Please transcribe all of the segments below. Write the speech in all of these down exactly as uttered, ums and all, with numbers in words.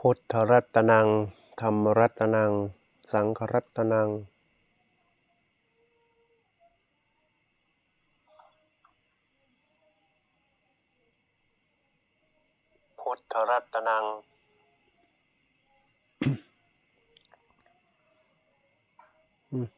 พุทธรัตนัง ธัมมรัตนัง สังฆรัตนัง พุทธรัตนัง อืม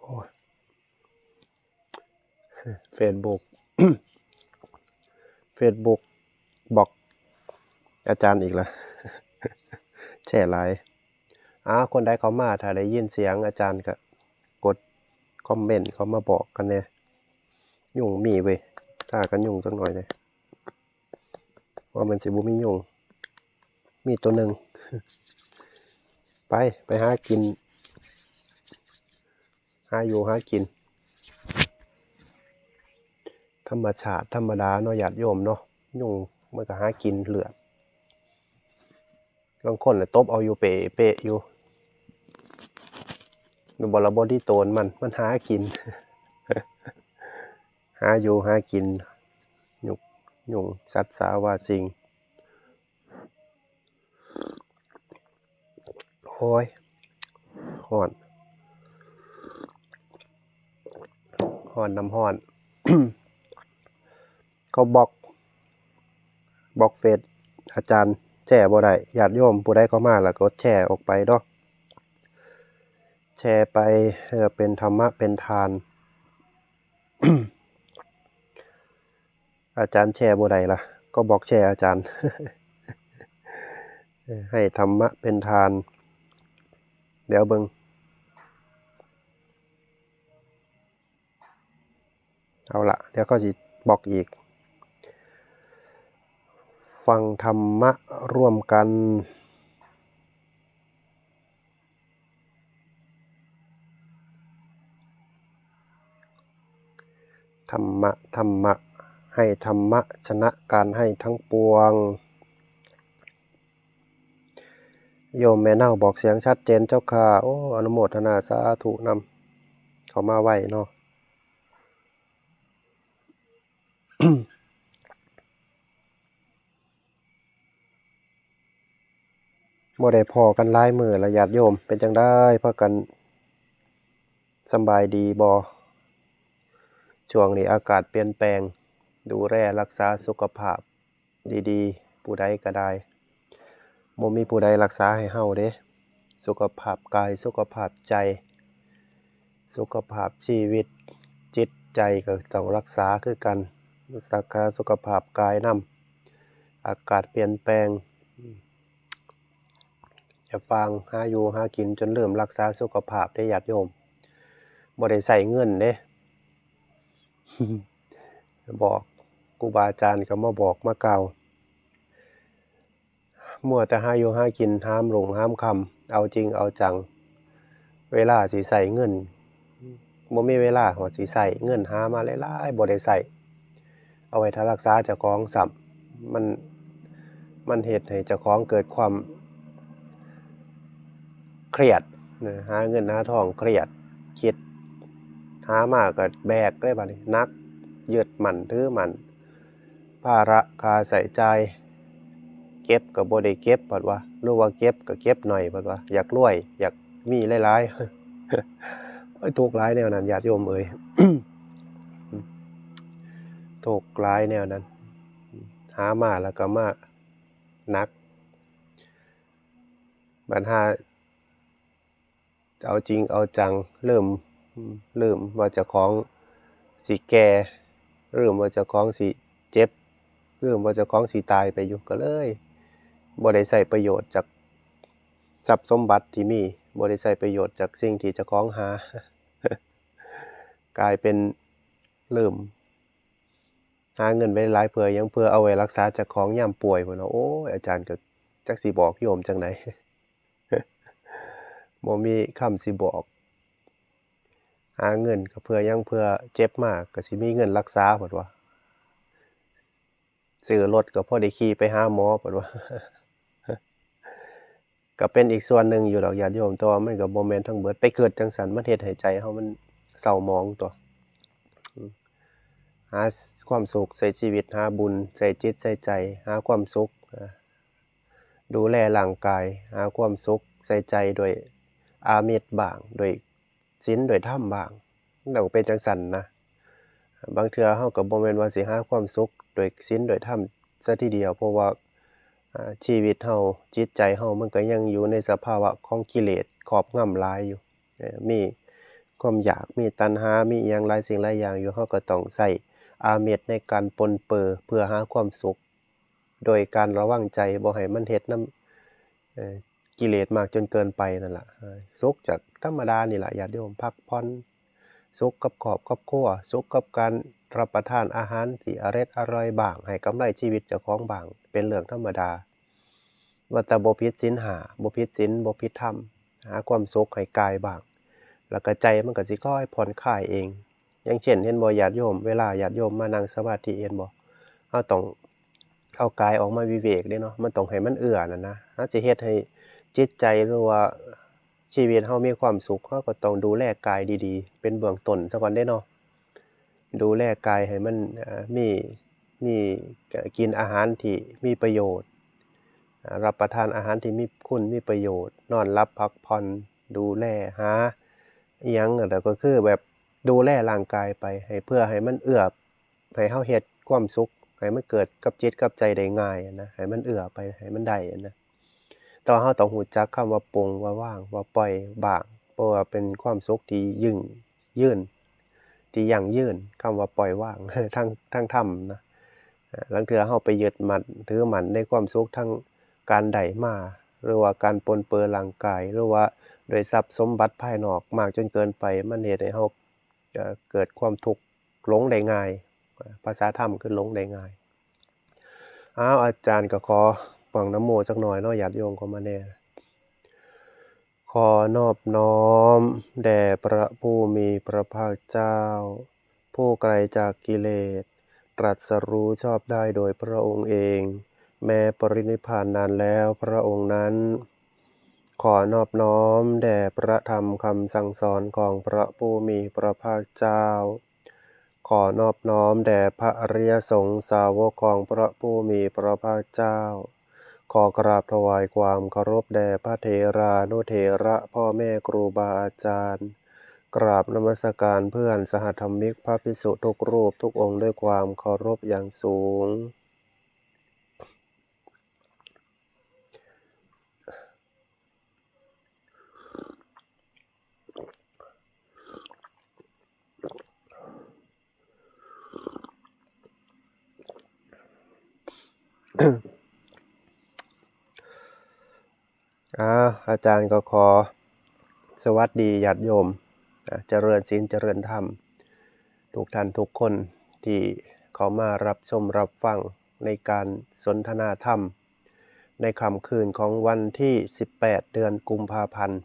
โอ้ย Facebook Facebook บล็อกอาจารย์อีกแล้ว แชร์หลาย อ่า คนใดเข้ามา ถ้าได้ยินเสียงอาจารย์ก็กดคอมเมนต์เข้ามาบอกกันแหน่ ยุงมีเว้ย ถ้ากันยุงจักหน่อยเลย ว่ามันสิบ่มียุง มีตัวหนึ่ง ไป ไปหากิน หาอยู่หากิน ธรรมชาติธรรมดาเนาะ ญาติโยมเนาะ ยุงมันก็หากินเลือด ลางคนน่ะตบเอาอยู่เปะเปะอยู่ ดูบอลบอดี้โตนมัน มันหากิน หาอยู่หากิน ยุง ยุง สัตว์สาว่าสิ่ง โอ้ย ฮ้อน ฮ้อนน้ำฮ้อน เขาบล็อก บล็อกเฟซอาจารย์ แชร์บ่ได้ ญาติโยมผู้ใดเข้ามาแล้วก็แชร์ออกไปเนาะ แชร์ไป เออ เป็นธรรมะเป็นทาน อาจารย์แชร์บ่ได้ล่ะ ก็บล็อกแชร์อาจารย์ เออ ให้ธรรมะเป็นทาน เดี๋ยวเบิ่ง เอาละ เดี๋ยวเขาสิบล็อกอีก ฟังธรรมะร่วมกัน ธรรมะ ธรรมะ ให้ธรรมะชนะการให้ทั้งปวง โยมแม่เนาบอกเสียงชัดเจนเจ้าค่ะ โอ้ อนุโมทนาสาธุนำ เข้ามาไวเนาะ บ่ได้พ้อกันหลายมื้อละ ญาติโยม เป็นจั่งใด พากันสำบายดีบ่ ช่วงนี้อากาศเปลี่ยนแปลง ดูแลรักษาสุขภาพดีๆ ผู้ใดก็ได้ บ่มีผู้ใดรักษาให้เฮาเด้ สุขภาพกาย สุขภาพใจ สุขภาพชีวิต จิตใจก็ต้องรักษาคือกัน รักษาสุขภาพกายนำ อากาศเปลี่ยนแปลง อย่าฟ้าวหาอยู่หากินจนลืมรักษาสุขภาพเด้อญาติโยม บ่ได้ใช้เงินเด้ บอก ครูบาอาจารย์ก็มาบอกมาเกล่าว มัวแต่หาอยู่หากิน หามรุ่งหามค่ำ เอาจริงเอาจัง เวลาสิใช้เงิน บ่มีเวลาฮอดสิใช้ เงินหามาหลายๆ บ่ได้ใช้ เอาไว้ถ้ารักษาเจ้าของซ้ำ มัน มันเฮ็ดให้เจ้าของเกิดความเครียดนะ หาเงินหาทองเครียด คิด หามาก็แบกเลยบัดนี้ หนัก ยึดมั่นถือมั่น ภาระค่าใช้จ่าย เก็บก็บ่ได้เก็บ พัดว่า หรือว่าเก็บก็เก็บน้อย พัดว่า อยากรวย อยากมีหลายๆ โอ้ย ทุกข์หลายแนวนั้น ญาติโยมเอ๋ย ทุกข์หลายแนวนั้น หามาแล้วก็มาหนัก บัดหาเอาจริงเอาจัง ลืม ลืมว่าเจ้าของสิแก่ ลืมว่าเจ้าของสิเจ็บ ลืมว่าเจ้าของสิตายไปอยู่ ก็เลยบ่ได้ใช้ประโยชน์จากทรัพย์สมบัติที่มี บ่ได้ใช้ประโยชน์จากสิ่งที่เจ้าของหา กลายเป็นลืม หาเงินไว้หลายเพื่อหยัง เพื่อเอาไว้รักษาเจ้าของยามป่วยพุ้นเนาะ โอ้ย อาจารย์ก็จักสิบอกโยมจั่งใด บ่มีคำสิบอก หาเงินก็เพื่อหยัง เพื่อเจ็บมาก็สิมีเงินรักษาพุ้นว่า ซื้อรถก็พอได้ขี่ไปหาหมอพุ้นว่า ก็เป็นอีกส่วนหนึ่งอยู่ดอกญาติโยม แต่ว่ามันก็บ่แม่นทั้งเบิด ไปคิดจั่งซั้น มันเฮ็ดให้ใจเฮามันเศร้าหมองตั๊ว อืม หาความสุขใส่ชีวิต หาบุญใส่จิตใส่ใจ หาความสุข อ่า ดูแลร่างกาย หาความสุขใส่ใจด้วยอามิสบ้าง ด้วยศีลด้วยธรรมบ้าง มันต้องเป็นจั่งซั้นนะ บางเทื่อเฮาก็บ่แม่นว่าสิหาความสุขด้วยศีลด้วยธรรมซะทีเดียว เพราะว่า อ่า ชีวิตเฮา จิตใจเฮามันก็ยังอยู่ในสภาวะของกิเลสครอบงำหลายอยู่ เอ่อ มีความอยาก มีตัณหา มีอิหยังหลายสิ่งหลายอย่างอยู่ เฮาก็ต้องใช้อามิสในการปรนเปื้อเพื่อหาความสุข โดยการระวังใจบ่ให้มันเฮ็ดนำ เอ่อ กิเลสมากจนเกินไปนั่นล่ะ เอ่อ สุขจากธรรมดานี่ล่ะ ญาติโยม พักผ่อน สุขกับครอบกับครัว สุขกับการรับประทานอาหารที่อร็ดอร่อยบ้าง ให้กำไรชีวิตเจ้าของบ้าง เป็นเรื่องธรรมดา ว่าแต่บ่ผิดศีลห้า บ่ผิดศีล บ่ผิดธรรม หาความสุขให้กายบ้าง แล้วก็ใจมันก็สิค่อยผ่อนคลายเอง อย่างเช่น เห็นบ่ญาติโยม เวลาญาติโยมมานั่งสมาธิ เห็นบ่ เฮาต้องเอากายออกมาวิเวกเด้เนาะ มันต้องให้มันเอื้อนั่นนะ เฮาสิเฮ็ดให้จิตใจหรือว่าชีวิตเฮามีความสุข เฮาก็ต้องดูแลกายดีๆ เป็นเบื้องต้นซะก่อนเด้เนาะ ดูแลกายให้มัน เอ่อ มี มี เอ่อ กินอาหารที่มีประโยชน์ อ่า รับประทานอาหารที่มีคุณมีประโยชน์ นอนหลับพักผ่อน ดูแลหาอิหยัง แล้วก็คือแบบดูแลร่างกายไป ให้ เพื่อให้มันเอื้อ ให้เฮาเฮ็ดความสุข ให้มันเกิดกับจิตกับใจได้ง่ายนะ ให้มันเอื้อไป ให้มันได้นะ แต่ว่าเฮาต้องรู้จักคำว่าปลง ว่าวาง ว่าปล่อยบ้าง เพราะว่าเป็นความสุขที่ยิ่งยืน ที่ยั่งยืน คำว่าปล่อยวาง ทาง ทางธรรมนะ อ่า ลางเทื่อเฮาไปยึดมั่นถือมั่นในความสุขทางการได้มา หรือว่าการปรนเปื้อร่างกาย หรือว่าด้วยทรัพย์สมบัติภายนอกมากจนเกินไป มันเฮ็ดให้เฮา เอ่อ เกิดความทุกข์ หลงได้ง่าย ภาษาธรรมคือหลงได้ง่าย อ้าว อาจารย์ก็ขอป้องนะโมจักหน่อยเนาะ ญาติโยมเข้ามาแน่ ขอนอบน้อมแด่พระผู้มีพระภาคเจ้า ผู้ไกลจากกิเลส ตรัสรู้ชอบได้โดยพระองค์เอง แม้ปรินิพพานนานแล้วพระองค์นั้น ขอนอบน้อมแด่พระธรรมคำสั่งสอนของพระผู้มีพระภาคเจ้า ขอนอบน้อมแด่พระอริยสงฆ์สาวกของพระผู้มีพระภาคเจ้า ขอกราบถวายความเคารพแด่พระเถรานุเถระพ่อแม่ครูบาอาจารย์ กราบนมัสการเพื่อนสหธรรมิกพระภิกษุทุกรูปทุกองค์ด้วยความเคารพอย่างสูง อ่า อาจารย์ก็ขอสวัสดีญาติโยม อ่า เจริญศีลเจริญธรรม ทุกท่านทุกคนที่เข้ามารับชมรับฟังในการสนทนาธรรม ในค่ำคืนของวันที่สิบแปด เดือนกุมภาพันธ์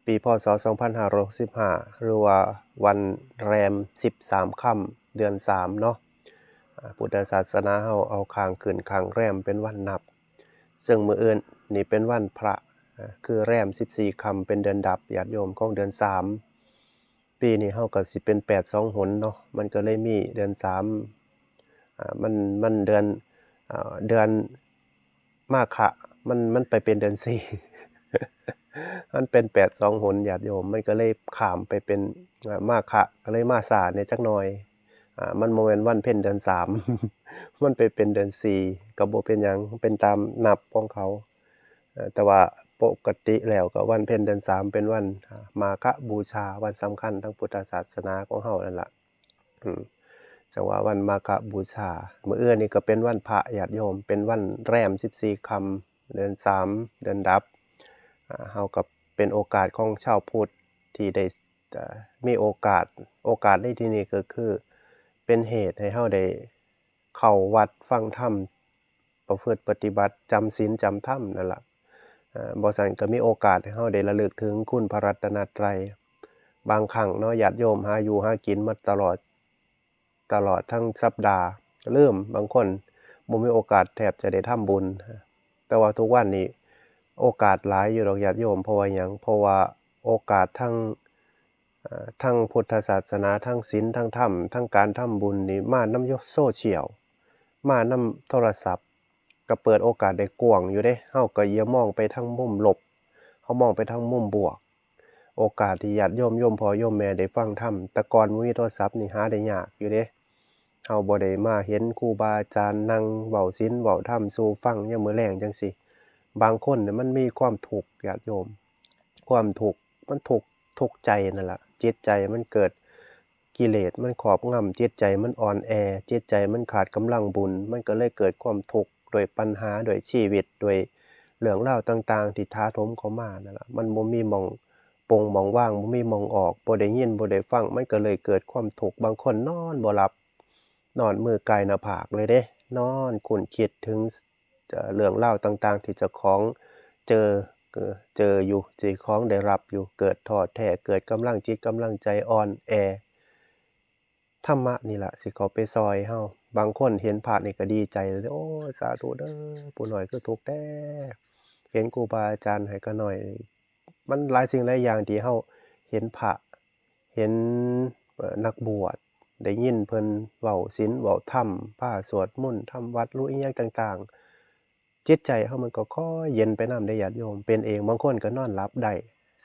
ปี พ.ศ. สองพันห้าร้อยหกสิบห้า หรือว่าวันแรมสิบสามค่ำ เดือนสามเนาะ อ่า พุทธศาสนาเฮาเอาค้างคืนค้างแรมเป็นวันนับ ซึ่งมื้ออื่นนี่เป็นวันพระ อ่า คือแรมสิบสี่ค่ำเป็นเดือนดับ ญาติโยม ของเดือนสาม ปีนี้เฮาก็สิเป็นแปดสองหนเนาะ มันก็เลยมีเดือนสาม อ่า มัน มันเดือน อ่า เดือนมาฆะ มัน มันไปเป็นเดือนสี่ มันเป็นแปดสองหน ญาติโยม มันก็เลยข้ามไปเป็น อ่า มาฆะ ก็เลยมาช้าแหน่จักหน่อย อ่า มันบ่แม่นวันเพ็ญเดือนสาม มันไปเป็นเดือนสี่ ก็บ่เป็นหยัง เป็นตามนับของเขา เอ่อ แต่ว่า ปกติแล้วก็วันเพ็ญเดือนสามเป็นวัน อ่า มาฆบูชา วันสำคัญทางพุทธศาสนาของเฮานั่นล่ะ อืม จั่งว่าวันมาฆบูชา มื้ออื่นนี่ก็เป็นวันพระญาติโยม เป็นวันแรมสิบสี่ค่ำ เดือนสาม เดือนดับ อ่า เฮาก็เป็นโอกาสของชาวพุทธที่ได้ เอ่อ มีโอกาส โอกาสในที่นี้ก็คือเป็นเหตุให้เฮาได้เข้าวัดฟังธรรม ประพฤติปฏิบัติ จำศีลจำธรรมนั่นล่ะ เอ่อ บ่ซั้นก็มีโอกาสให้เฮาได้ระลึกถึงคุณพระรัตนตรัย บางครั้งเนาะ ญาติโยมหาอยู่หากินมาตลอด ตลอดทั้งสัปดาห์ ลืม บางคนบ่มีโอกาสแทบจะได้ทำบุญ แต่ว่าทุกวันนี้โอกาสหลายอยู่ดอกญาติโยม เพราะว่าหยัง เพราะว่าโอกาสทั้ง เอ่อ ทั้งพุทธศาสนา ทั้งศีล ทั้งธรรม ทั้งการทำบุญนี่มานำโซเชียล มานำโทรศัพท์ ก็เปิดโอกาสได้กว้างอยู่เด้ เฮาก็อย่ามองไปทางมุมลบ เฮามองไปทางมุมบวก โอกาสที่ญาติโยม โยมพ่อโยมแม่ได้ฟังธรรม แต่ก่อนบ่มีโทรศัพท์นี่หาได้ยากอยู่เด้ เฮาบ่ได้มาเห็นครูบาอาจารย์นั่งเว้าศีลเว้าธรรมสู่ฟังยามมื้อแลงจั่งซี้ บางคนเนี่ยมันมีความทุกข์ญาติโยม ความทุกข์ มันทุกข์ ทุกข์ใจนั่นล่ะ จิตใจมันเกิดกิเลส มันครอบงำ จิตใจมันอ่อนแอ จิตใจมันขาดกำลังบุญ มันก็เลยเกิดความทุกข์ ด้วยปัญหา ด้วยชีวิต ด้วยเรื่องราวต่างๆ ที่ถาโถมเข้ามานั่นล่ะ มันบ่มีหม่องปงหม่องวาง บ่มีหม่องออก บ่ได้ยิน บ่ได้ฟัง มันก็เลยเกิดความทุกข์ บางคนนอนบ่หลับ นอนมือกายหน้าผากเลยเด้ นอนครุ่นคิดถึง เอ่อ เรื่องราวต่างๆ ที่เจ้าของเจอ เอ่อ เจออยู่ เจ้าของได้รับอยู่ เกิดท้อแท้ เกิดกำลังจิตกำลังใจอ่อนแอ ธรรมะนี่ล่ะสิเข้าไปซ่อยเฮา บางคนเห็นพระนี่ก็ดีใจเลย โอ้ย สาธุเด้อ ปู่น้อยคือทุกข์แท้ เห็นครูบาอาจารย์ให้ข้าน้อย มันหลายสิ่งหลายอย่างที่เฮาเห็นพระ เห็น เอ่อ นักบวช ได้ยินเพิ่นเว้าศีลเว้าธรรม พาสวดมนต์ ทำวัตร รู้อิหยังต่างๆ จิตใจเฮามันก็ค่อยเย็นไปนำเด้ญาติโยม เป็นเอง บางคนก็นอนหลับได้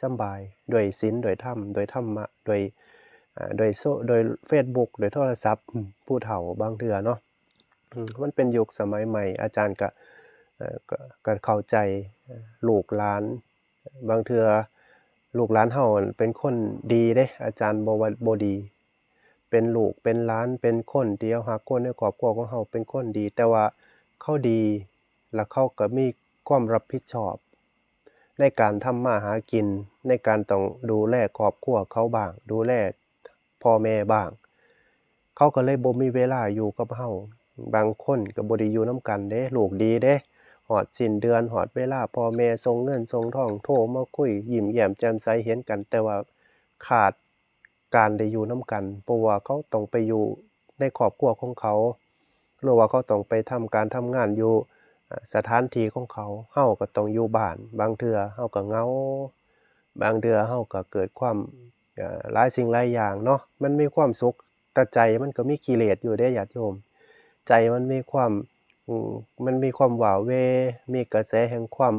สำบาย ด้วยศีล ด้วยธรรม ด้วยธรรมะ ด้วย อ่า ด้วยโซ- ด้วยเฟซบุ๊ก ด้วยโทรศัพท์ อืม ผู้เฒ่าบางเทื่อเนาะ อืม มันเป็นยุคสมัยใหม่ อาจารย์ก็ เอ่อ ก็ ก็เข้าใจ เอ่อ ลูกหลาน บางเทื่อลูกหลานเฮาเป็นคนดีเด้ อาจารย์บ่ว่าบ่ดี เป็นลูกเป็นหลาน เป็นคนที่เฮาฮัก คนในครอบครัวของเฮาเป็นคนดี แต่ว่าเขาดี แล้วเขาก็มีความรับผิดชอบ ในการทำมาหากิน ในการต้องดูแลครอบครัวเขาบ้าง ดูแลพ่อแม่บ้าง เขาก็เลยบ่มีเวลาอยู่กับเฮา บางคนก็บ่ได้อยู่นำกันเด้ ลูกดีเด้ ฮอดสิ้นเดือน ฮอดเวลาพ่อแม่ส่งเงินส่งทอง โทรมาคุย ยิ้มแย้มแจ่มใสเห็นกัน แต่ว่าขาดการได้อยู่นำกัน เพราะว่าเขาต้องไปอยู่ในครอบครัวของเขา หรือว่าเขาต้องไปทำการทำงานอยู่ อ่า สถานที่ของเขา เฮาก็ต้องอยู่บ้าน บางเทื่อเฮาก็เหงา บางเทื่อเฮาก็เกิดความ เอ่อ หลายสิ่งหลายอย่างเนาะ มันมีความสุข แต่ใจมันก็มีกิเลสอยู่เด้ญาติโยม ใจมันมีความ อืม มันมีความว้าเหว่ มีกระแสแห่งความ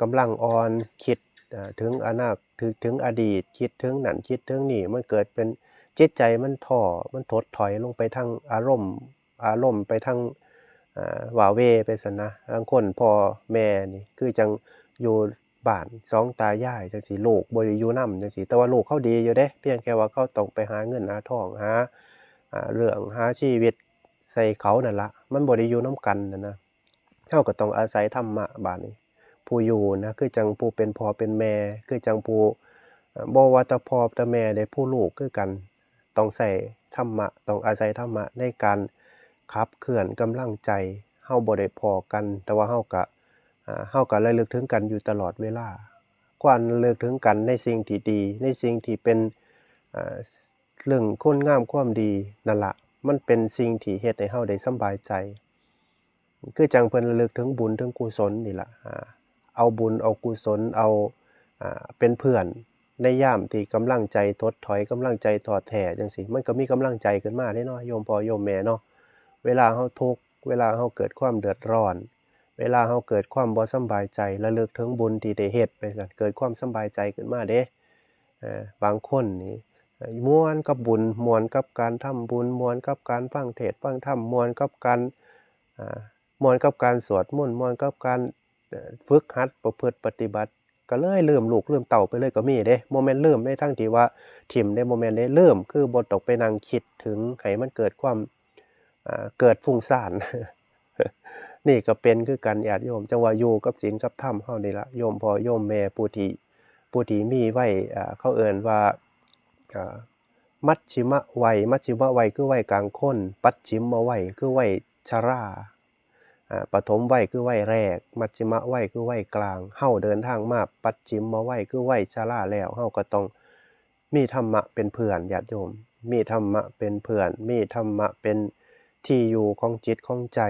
กำลังอ่อน คิด เอ่อ ถึงอนาค- ถึง- ถึงอดีต คิดถึงนั่นคิดถึงนี่ มันเกิดเป็น จิตใจมันท้อ มันถดถอยลงไปทางอารมณ์ อารมณ์ไปทาง อ่า ว้าเหว่ไปซั้นนะ ลางคนพ่อแม่นี่คือจั่งอยู่บ้านสองตายายจั่งซี้ ลูกบ่ได้อยู่นำจั่งซี้ แต่ว่าลูกเขาดีอยู่เด้ เพียงแค่ว่าเขาต้องไปหาเงินหาทอง หา อ่า เลี้ยงหาชีวิตใส่เขานั่นละ มันบ่ได้อยู่นำกันนั่นนะ เฮาก็ต้องอาศัยธรรมะบาดนี้ ผู้อยู่นะ คือจั่งผู้เป็นพ่อเป็นแม่ คือจั่งผู้ เอ่อ บ่ว่าแต่พ่อแต่แม่เด้ ผู้ลูกคือกัน ต้องใช้ธรรมะ ต้องอาศัยธรรมะในการขับเคลื่อนกำลังใจ เฮาบ่ได้พ้อกัน แต่ว่าเฮาก็ อ่า เฮาก็ระลึกถึงกันอยู่ตลอดเวลา ควรระลึกถึงกันในสิ่งที่ดี ในสิ่งที่เป็น อ่า เรื่องคุณงามความดีนั่นละ มันเป็นสิ่งที่เฮ็ดให้เฮาได้สำบายใจ คือจั่งเพิ่นระลึกถึงบุญถึงกุศลนี่ล่ะ อ่า เอาบุญเอากุศล เอา อ่า เป็นเพื่อนในยามที่กำลังใจถดถอย กำลังใจท้อแท้จั่งซี้ มันก็มีกำลังใจขึ้นมาเด้เนาะ โยมพ่อโยมแม่เนาะ เวลาเฮาทุกข์ เวลาเฮาเกิดความเดือดร้อน เวลาเฮาเกิดความบ่สำบายใจ ระลึกถึงบุญที่ได้เฮ็ดไปซั้น เกิดความสำบายใจขึ้นมาเด้ เอ่อ บางคนนี่ เอ่อ ม่วนกับบุญ ม่วนกับการทำบุญ ม่วนกับการฟังเทศน์ฟังธรรม ม่วนกับการ อ่า ม่วนกับการสวดมนต์ ม่วนกับการ เอ่อ ฝึกหัดประพฤติปฏิบัติ ก็เลยลืมลูกลืมเต้าไปเลยก็มีเด้ บ่แม่นลืมในทางที่ว่าถิ่มเด้ บ่แม่นเด้ ลืมคือบ่ต้องไปนั่งคิดถึงให้มันเกิดความ อ่า เกิดฟุ้งซ่าน นี่ก็เป็นคือกันญาติโยม จั่งว่าอยู่กับศีลกับธรรมเฮานี่ล่ะ โยมพ่อโยมแม่ผู้ที่ ผู้ที่มีไว้ อ่า เขาเอิ้นว่า อ่า มัชฌิมวัย มัชฌิมวัยคือวัยกลางคน ปัจฉิมวัยคือวัยชรา อ่า ปฐมวัยคือวัยแรก มัชฌิมวัยคือวัยกลาง เฮาเดินทางมาปัจฉิมวัยคือวัยชราแล้ว เฮาก็ต้องมีธรรมะเป็นเพื่อนญาติโยม มีธรรมะเป็นเพื่อน มีธรรมะเป็นที่อยู่ของจิตของใจ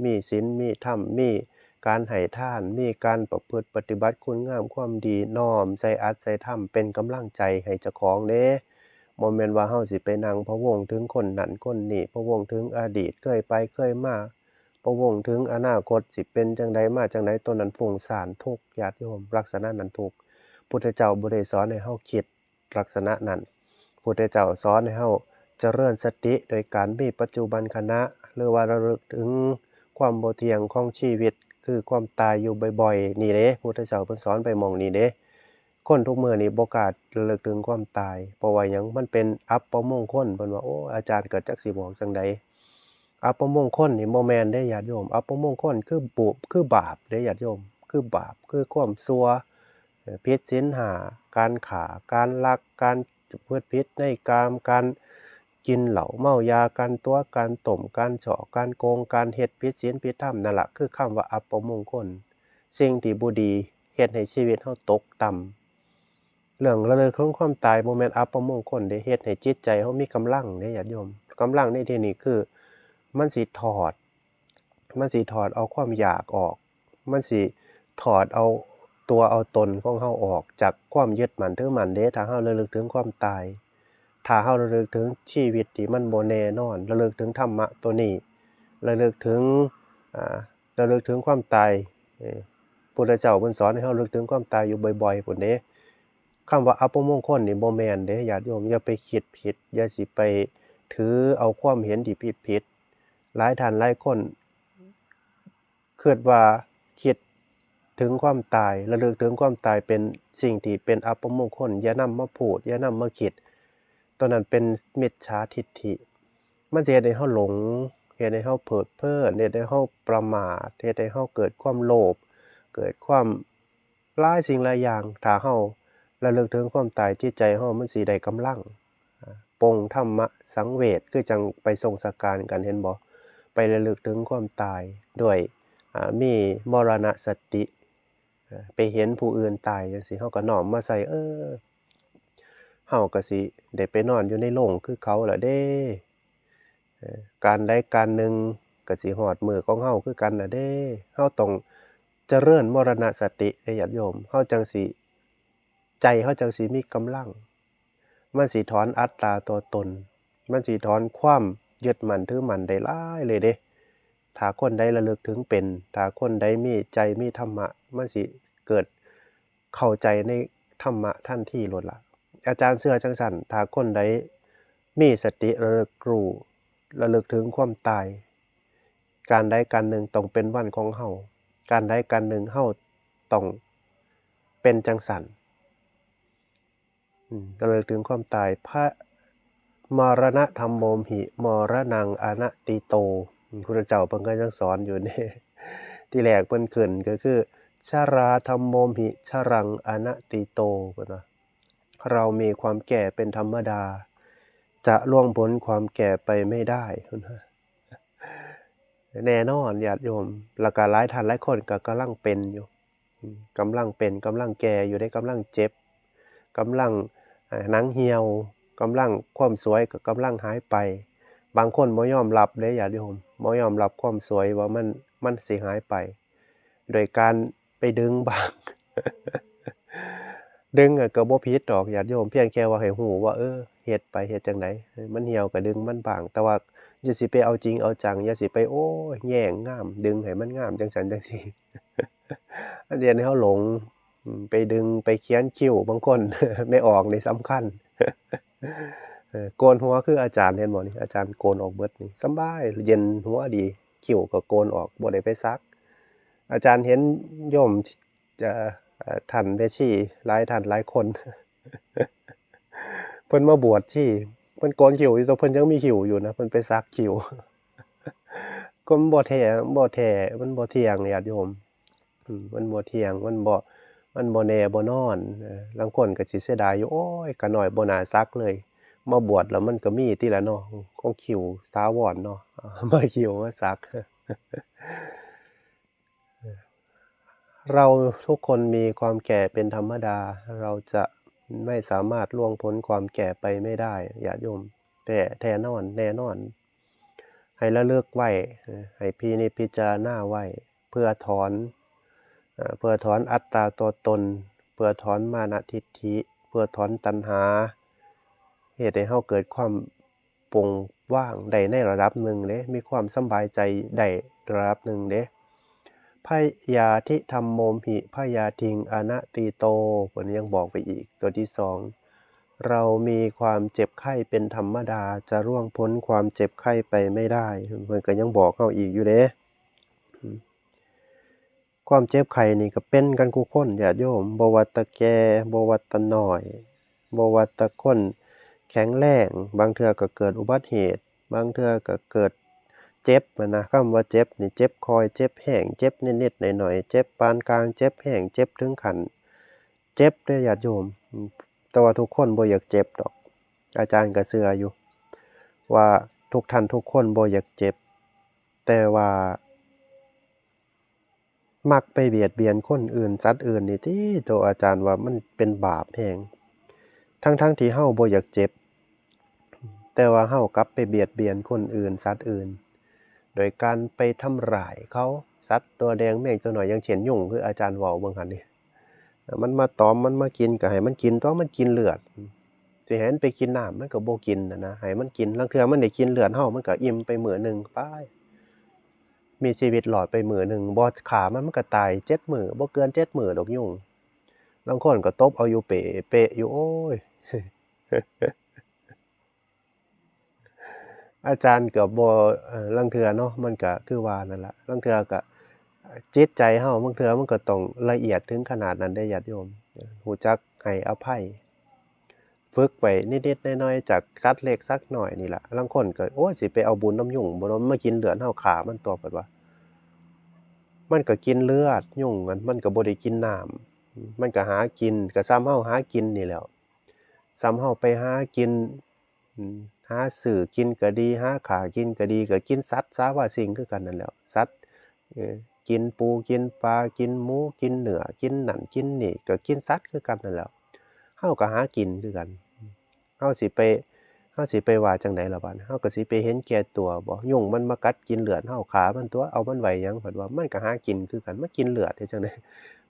มีศีล มีธรรม มีการให้ทาน มีการประพฤติปฏิบัติคุณงามความดี น้อมใส่อัตใส่ธรรม เป็นกำลังใจให้เจ้าของเด้ บ่แม่นว่าเฮาสิไปนั่งพะวงถึงคนนั้นคนนี้ พะวงถึงอดีตเคยไปเคยมา พะวงถึงอนาคตสิเป็นจั่งใดมาจั่งใด ตัวนั้นฟุ้งซ่านทุกข์ญาติโยม ลักษณะนั้นทุกข์ พุทธเจ้าบ่ได้สอนให้เฮาคิดลักษณะนั้น พุทธเจ้าสอนให้เฮาเจริญสติโดยการมีปัจจุบันขณะ หรือว่าระลึกถึงความบ่เที่ยงของชีวิต คือความตายอยู่บ่อยๆ นี่เด้ พุทธเจ้าเพิ่นสอนไปหม่องนี้เด้ คนทุกมื้อนี้บ่กล้าระลึกถึงความตาย เพราะว่าหยัง มันเป็นอัปมงคล เพิ่นว่า โอ้ อาจารย์ก็จักสิบอกจั่งใด อัปมงคลนี่บ่แม่นเด้ญาติโยม อัปมงคลคือบุ คือบาปเด้ญาติโยม คือบาป คือความชั่ว เอ่อ ผิดศีลห้า การฆ่า การลัก การประพฤติผิดในกาม การกินเหล้าเมายา การตั๋ว การต้ม การฉ้อ การโกง การเฮ็ดผิดศีลผิดธรรม นั่นล่ะคือคำว่าอัปมงคล สิ่งที่บ่ดีเฮ็ดให้ชีวิตเฮาตกต่ำ เรื่องระลึกถึงความตายบ่แม่นอัปมงคลเด้ เฮ็ดให้จิตใจเฮามีกำลังเด้ญาติโยม กำลังในที่นี้คือมันสิถอด มันสิถอดเอาความอยากออก มันสิถอดเอาตัวเอาตนของเฮาออกจากความยึดมั่นถือมั่นเด้ ถ้าเฮาระลึกถึงความตาย ถ้าเฮาระลึกถึงชีวิตที่มันบ่แน่นอน ระลึกถึงธรรมะตัวนี้ ระลึกถึง อ่า ระลึกถึงความตาย เอ่อ พุทธเจ้าเพิ่นสอนให้เฮาระลึกถึงความตายอยู่บ่อยๆ พู้นเด้ คำว่าอัปมงคลนี่บ่แม่นเด้ญาติโยม อย่าไปคิดผิด อย่าสิไปถือเอาความเห็นที่ผิดๆ หลายท่านหลายคนคิดว่าคิดถึงความตาย ระลึกถึงความตายเป็นสิ่งที่เป็นอัปมงคล อย่านำมาพูด อย่านำมาคิด ตัวนั้นเป็นมิจฉาทิฏฐิ มันสิเฮ็ดให้เฮาหลง เฮ็ดให้เฮาเพลิดเพลิน เฮ็ดให้เฮาประมาท เฮ็ดให้เฮาเกิดความโลภ เกิดความหลายสิ่งหลายอย่าง ถ้าเฮาระลึกถึงความตาย จิตใจเฮามันสิได้กำลัง อ่า ปลงธรรมะสังเวช คือจั่งไปส่งสักการกัน เห็นบ่ ไประลึกถึงความตายด้วย อ่า มีมรณสติ เอ่อ ไปเห็นผู้อื่นตายจั่งซี้ เฮาก็น้อมมาใส่ เออ เฮาก็สิได้ไปนอนอยู่ในโลงคือเขาล่ะเด้ เอ่อ การใดการหนึ่งก็สิฮอดมื้อของเฮาคือกันล่ะเด้ เฮาต้องเจริญมรณสติเด้ญาติโยม เฮาจั่งสิ ใจเฮาจั่งสิมีกำลัง มันสิถอนอัตตาตัวตน มันสิถอนความยึดมั่นถือมั่นได้หลายเลยเด้ ถ้าคนใดระลึกถึงเป็น ถ้าคนใดมีใจมีธรรมะ มันสิเกิดเข้าใจในธรรมะทันทีโลดล่ะ อาจารย์เชื่อจั่งซั้น ถ้าคนใดมีสติระลึกรู้ ระลึกถึงความตาย การใดการหนึ่งต้องเป็นวันของเฮา การใดการหนึ่งเฮาต้องเป็นจั่งซั้น อืม ระลึกถึงความตาย พระ มรณะธัมโมหิ มรณังอนัตติโต อืม พุทธเจ้าเพิ่นก็ยังสอนอยู่นี่ ที่แรกเพิ่นขึ้นก็คือ ชราธัมโมหิ ชรังอนัตติโต เพิ่นว่า เรามีความแก่เป็นธรรมดา จะล่วงพ้นความแก่ไปไม่ได้ เพิ่นว่า แน่นอนญาติโยม แล้วก็หลายท่านหลายคนก็กำลังเป็นอยู่ อืม กำลังเป็น กำลังแก่อยู่เด้ กำลังเจ็บ กำลัง เอ่อ หนังเหี่ยว กำลังความสวยก็กำลังหายไป บางคนบ่ยอมรับเด้ญาติโยม บ่ยอมรับความสวยว่ามัน มันสิหายไป โดยการไปดึงบ้าง ดึงอะก็บ่ผิดดอกญาติโยม เพียงแค่ว่าให้ฮู้ว่า เออ เฮ็ดไป เฮ็ดจั่งใด เออ มันเหี่ยวก็ดึงมันบ้าง แต่ว่าอย่าสิไปเอาจริงเอาจัง อย่าสิไป โอ้ย แย่งงาม ดึงให้มันงามจั่งซั้นจั่งซี้ อันเดียวนี้เฮาหลง อืม ไปดึง ไปเขียนคิ้ว บางคน ไม่ออกนี่สำคัญ เออ โกนหัวคืออาจารย์ เห็นบ่นี่ อาจารย์โกนออกเบิดนี่ สำบาย เย็นหัวดี คิ้วก็โกนออก บ่ได้ไปสัก อาจารย์เห็นโยมจะ เอ่อท่านแม่ชีหลายท่านหลายคน เพิ่นมาบวชชี เพิ่นโกนคิ้วอยู่ แต่เพิ่นยังมีคิ้วอยู่นะ เพิ่นไปสักคิ้ว ก็มันบ่แท้ บ่แท้ มันบ่เที่ยง ญาติโยม อืม มันบ่เที่ยง มันบ่ มันบ่แน่บ่นอน เออ ลางคนก็สิเสียดายอยู่ โอ้ย ข้าน้อยบ่น่าสักเลย มาบวชแล้วมันก็มีติล่ะเนาะ ของคิ้วถาวรเนาะ มาคิ้วมาสัก เราทุกคนมีความแก่เป็นธรรมดา เราจะไม่สามารถล่วงพ้นความแก่ไปไม่ได้ ญาติโยม แต่แท้นอน แน่นอน ให้ระลึกไว้ ให้พินิจพิจารณาไว้ เพื่อถอน เอ่อ เพื่อถอนอัตตาตัวตน เพื่อถอนมานะทิฏฐิ เพื่อถอนตัณหา เฮ็ดให้เฮาเกิดความโปร่งว่างได้ในระดับหนึ่งเด้ มีความสำบายใจได้ระดับหนึ่งเด้ พยาธิธัมโมหิ พยาธิงอนัตติโต เพิ่นยังบอกไปอีก ตัวที่สอง เรามีความเจ็บไข้เป็นธรรมดา จะล่วงพ้นความเจ็บไข้ไปไม่ได้ เพิ่นก็ยังบอกเฮาอีกอยู่เด้ อืม ความเจ็บไข้นี่ก็เป็นกันคู่คน ญาติโยม บ่ว่าแต่แก่ บ่ว่าแต่น้อย บ่ว่าแต่คนแข็งแรง บางเทื่อก็เกิดอุบัติเหตุ บางเทื่อก็เกิดเจ็บหั้นนะ คำว่าเจ็บนี่ เจ็บค่อย เจ็บแฮง เจ็บนิดๆหน่อยๆ เจ็บปานกลาง เจ็บแฮง เจ็บถึงขั้นเจ็บเด้อ ญาติโยม อืม แต่ว่าทุกคนบ่อยากเจ็บดอก อาจารย์ก็เชื่ออยู่ ว่าทุกท่านทุกคนบ่อยากเจ็บ แต่ว่า มักไปเบียดเบียนคนอื่น สัตว์อื่นนี่ติ โตอาจารย์ว่ามันเป็นบาปแฮง ทั้งๆที่เฮาบ่อยากเจ็บ แต่ว่าเฮากลับไปเบียดเบียนคนอื่น สัตว์อื่น โดยการไปทำร้ายเขา สัตว์ตัวแดงแมงตัวน้อย อย่างเช่นยุง คืออาจารย์เว้าเบิ่งหั่นนี่ มันมาตอม มันมากิน ก็ให้มันกินตั๊ว มันกินเลือด สิให้มันไปกินน้ำ มันก็บ่กินน่ะนะ ให้มันกิน ลางเทื่อมันได้กินเลือดเฮา มันก็อิ่มไปมื้อหนึ่ง ไป มีชีวิตรอดไปมื้อหนึ่ง บ่ฆ่ามัน มันก็ตายเจ็ดมื้อ บ่เกินเจ็ดมื้อดอกยุง ลางคนก็ตบเอาอยู่เปะเปะอยู่ โอ้ย อาจารย์ก็บ่ เอ่อ ลางเทื่อเนาะ มันก็คือว่านั่นล่ะ ลางเทื่อก็ จิตใจเฮา บางเทื่อมันก็ต้องละเอียดถึงขนาดนั้นเด้ ญาติโยม รู้จักให้อภัย ฝึกไว้นิดๆหน่อยๆ จากสัตว์เล็กสัตว์น้อยนี่ล่ะ ลางคนก็ โอ้ย สิไปเอาบุญนำยุงบ่เนาะ มากินเลือดเฮา ฆ่ามันตั๊ว เพิ่นว่า มันก็กินเลือด ยุงมัน มันก็บ่ได้กินน้ำ มันก็หากิน ก็ส่ำเฮาหากินนี่แหล้ว ส่ำเฮาไปหากิน อืม หาซื้อกินก็ดี หาฆ่ากินก็ดี ก็กินสัตว์สาว่าสิ่งคือกันนั่นแหล้ว สัตว์ เอ่อ กินปู กินปลา กินหมู กินเนื้อ กินนั่น กินนี่ ก็กินสัตว์คือกันนั่นแหล้ว เฮาก็หากินคือกัน เฮาสิไป เฮาสิไปว่าจั่งใดล่ะบาดนี้ เฮาก็สิไปเห็นแก่ตัวบ่ ยุงมันมากัดกินเลือดเฮา ฆ่ามันตั๊ว เอามันไว้หยัง เพิ่นว่า มันก็หากินคือกัน มากินเลือดเฮ็ดจั่งใด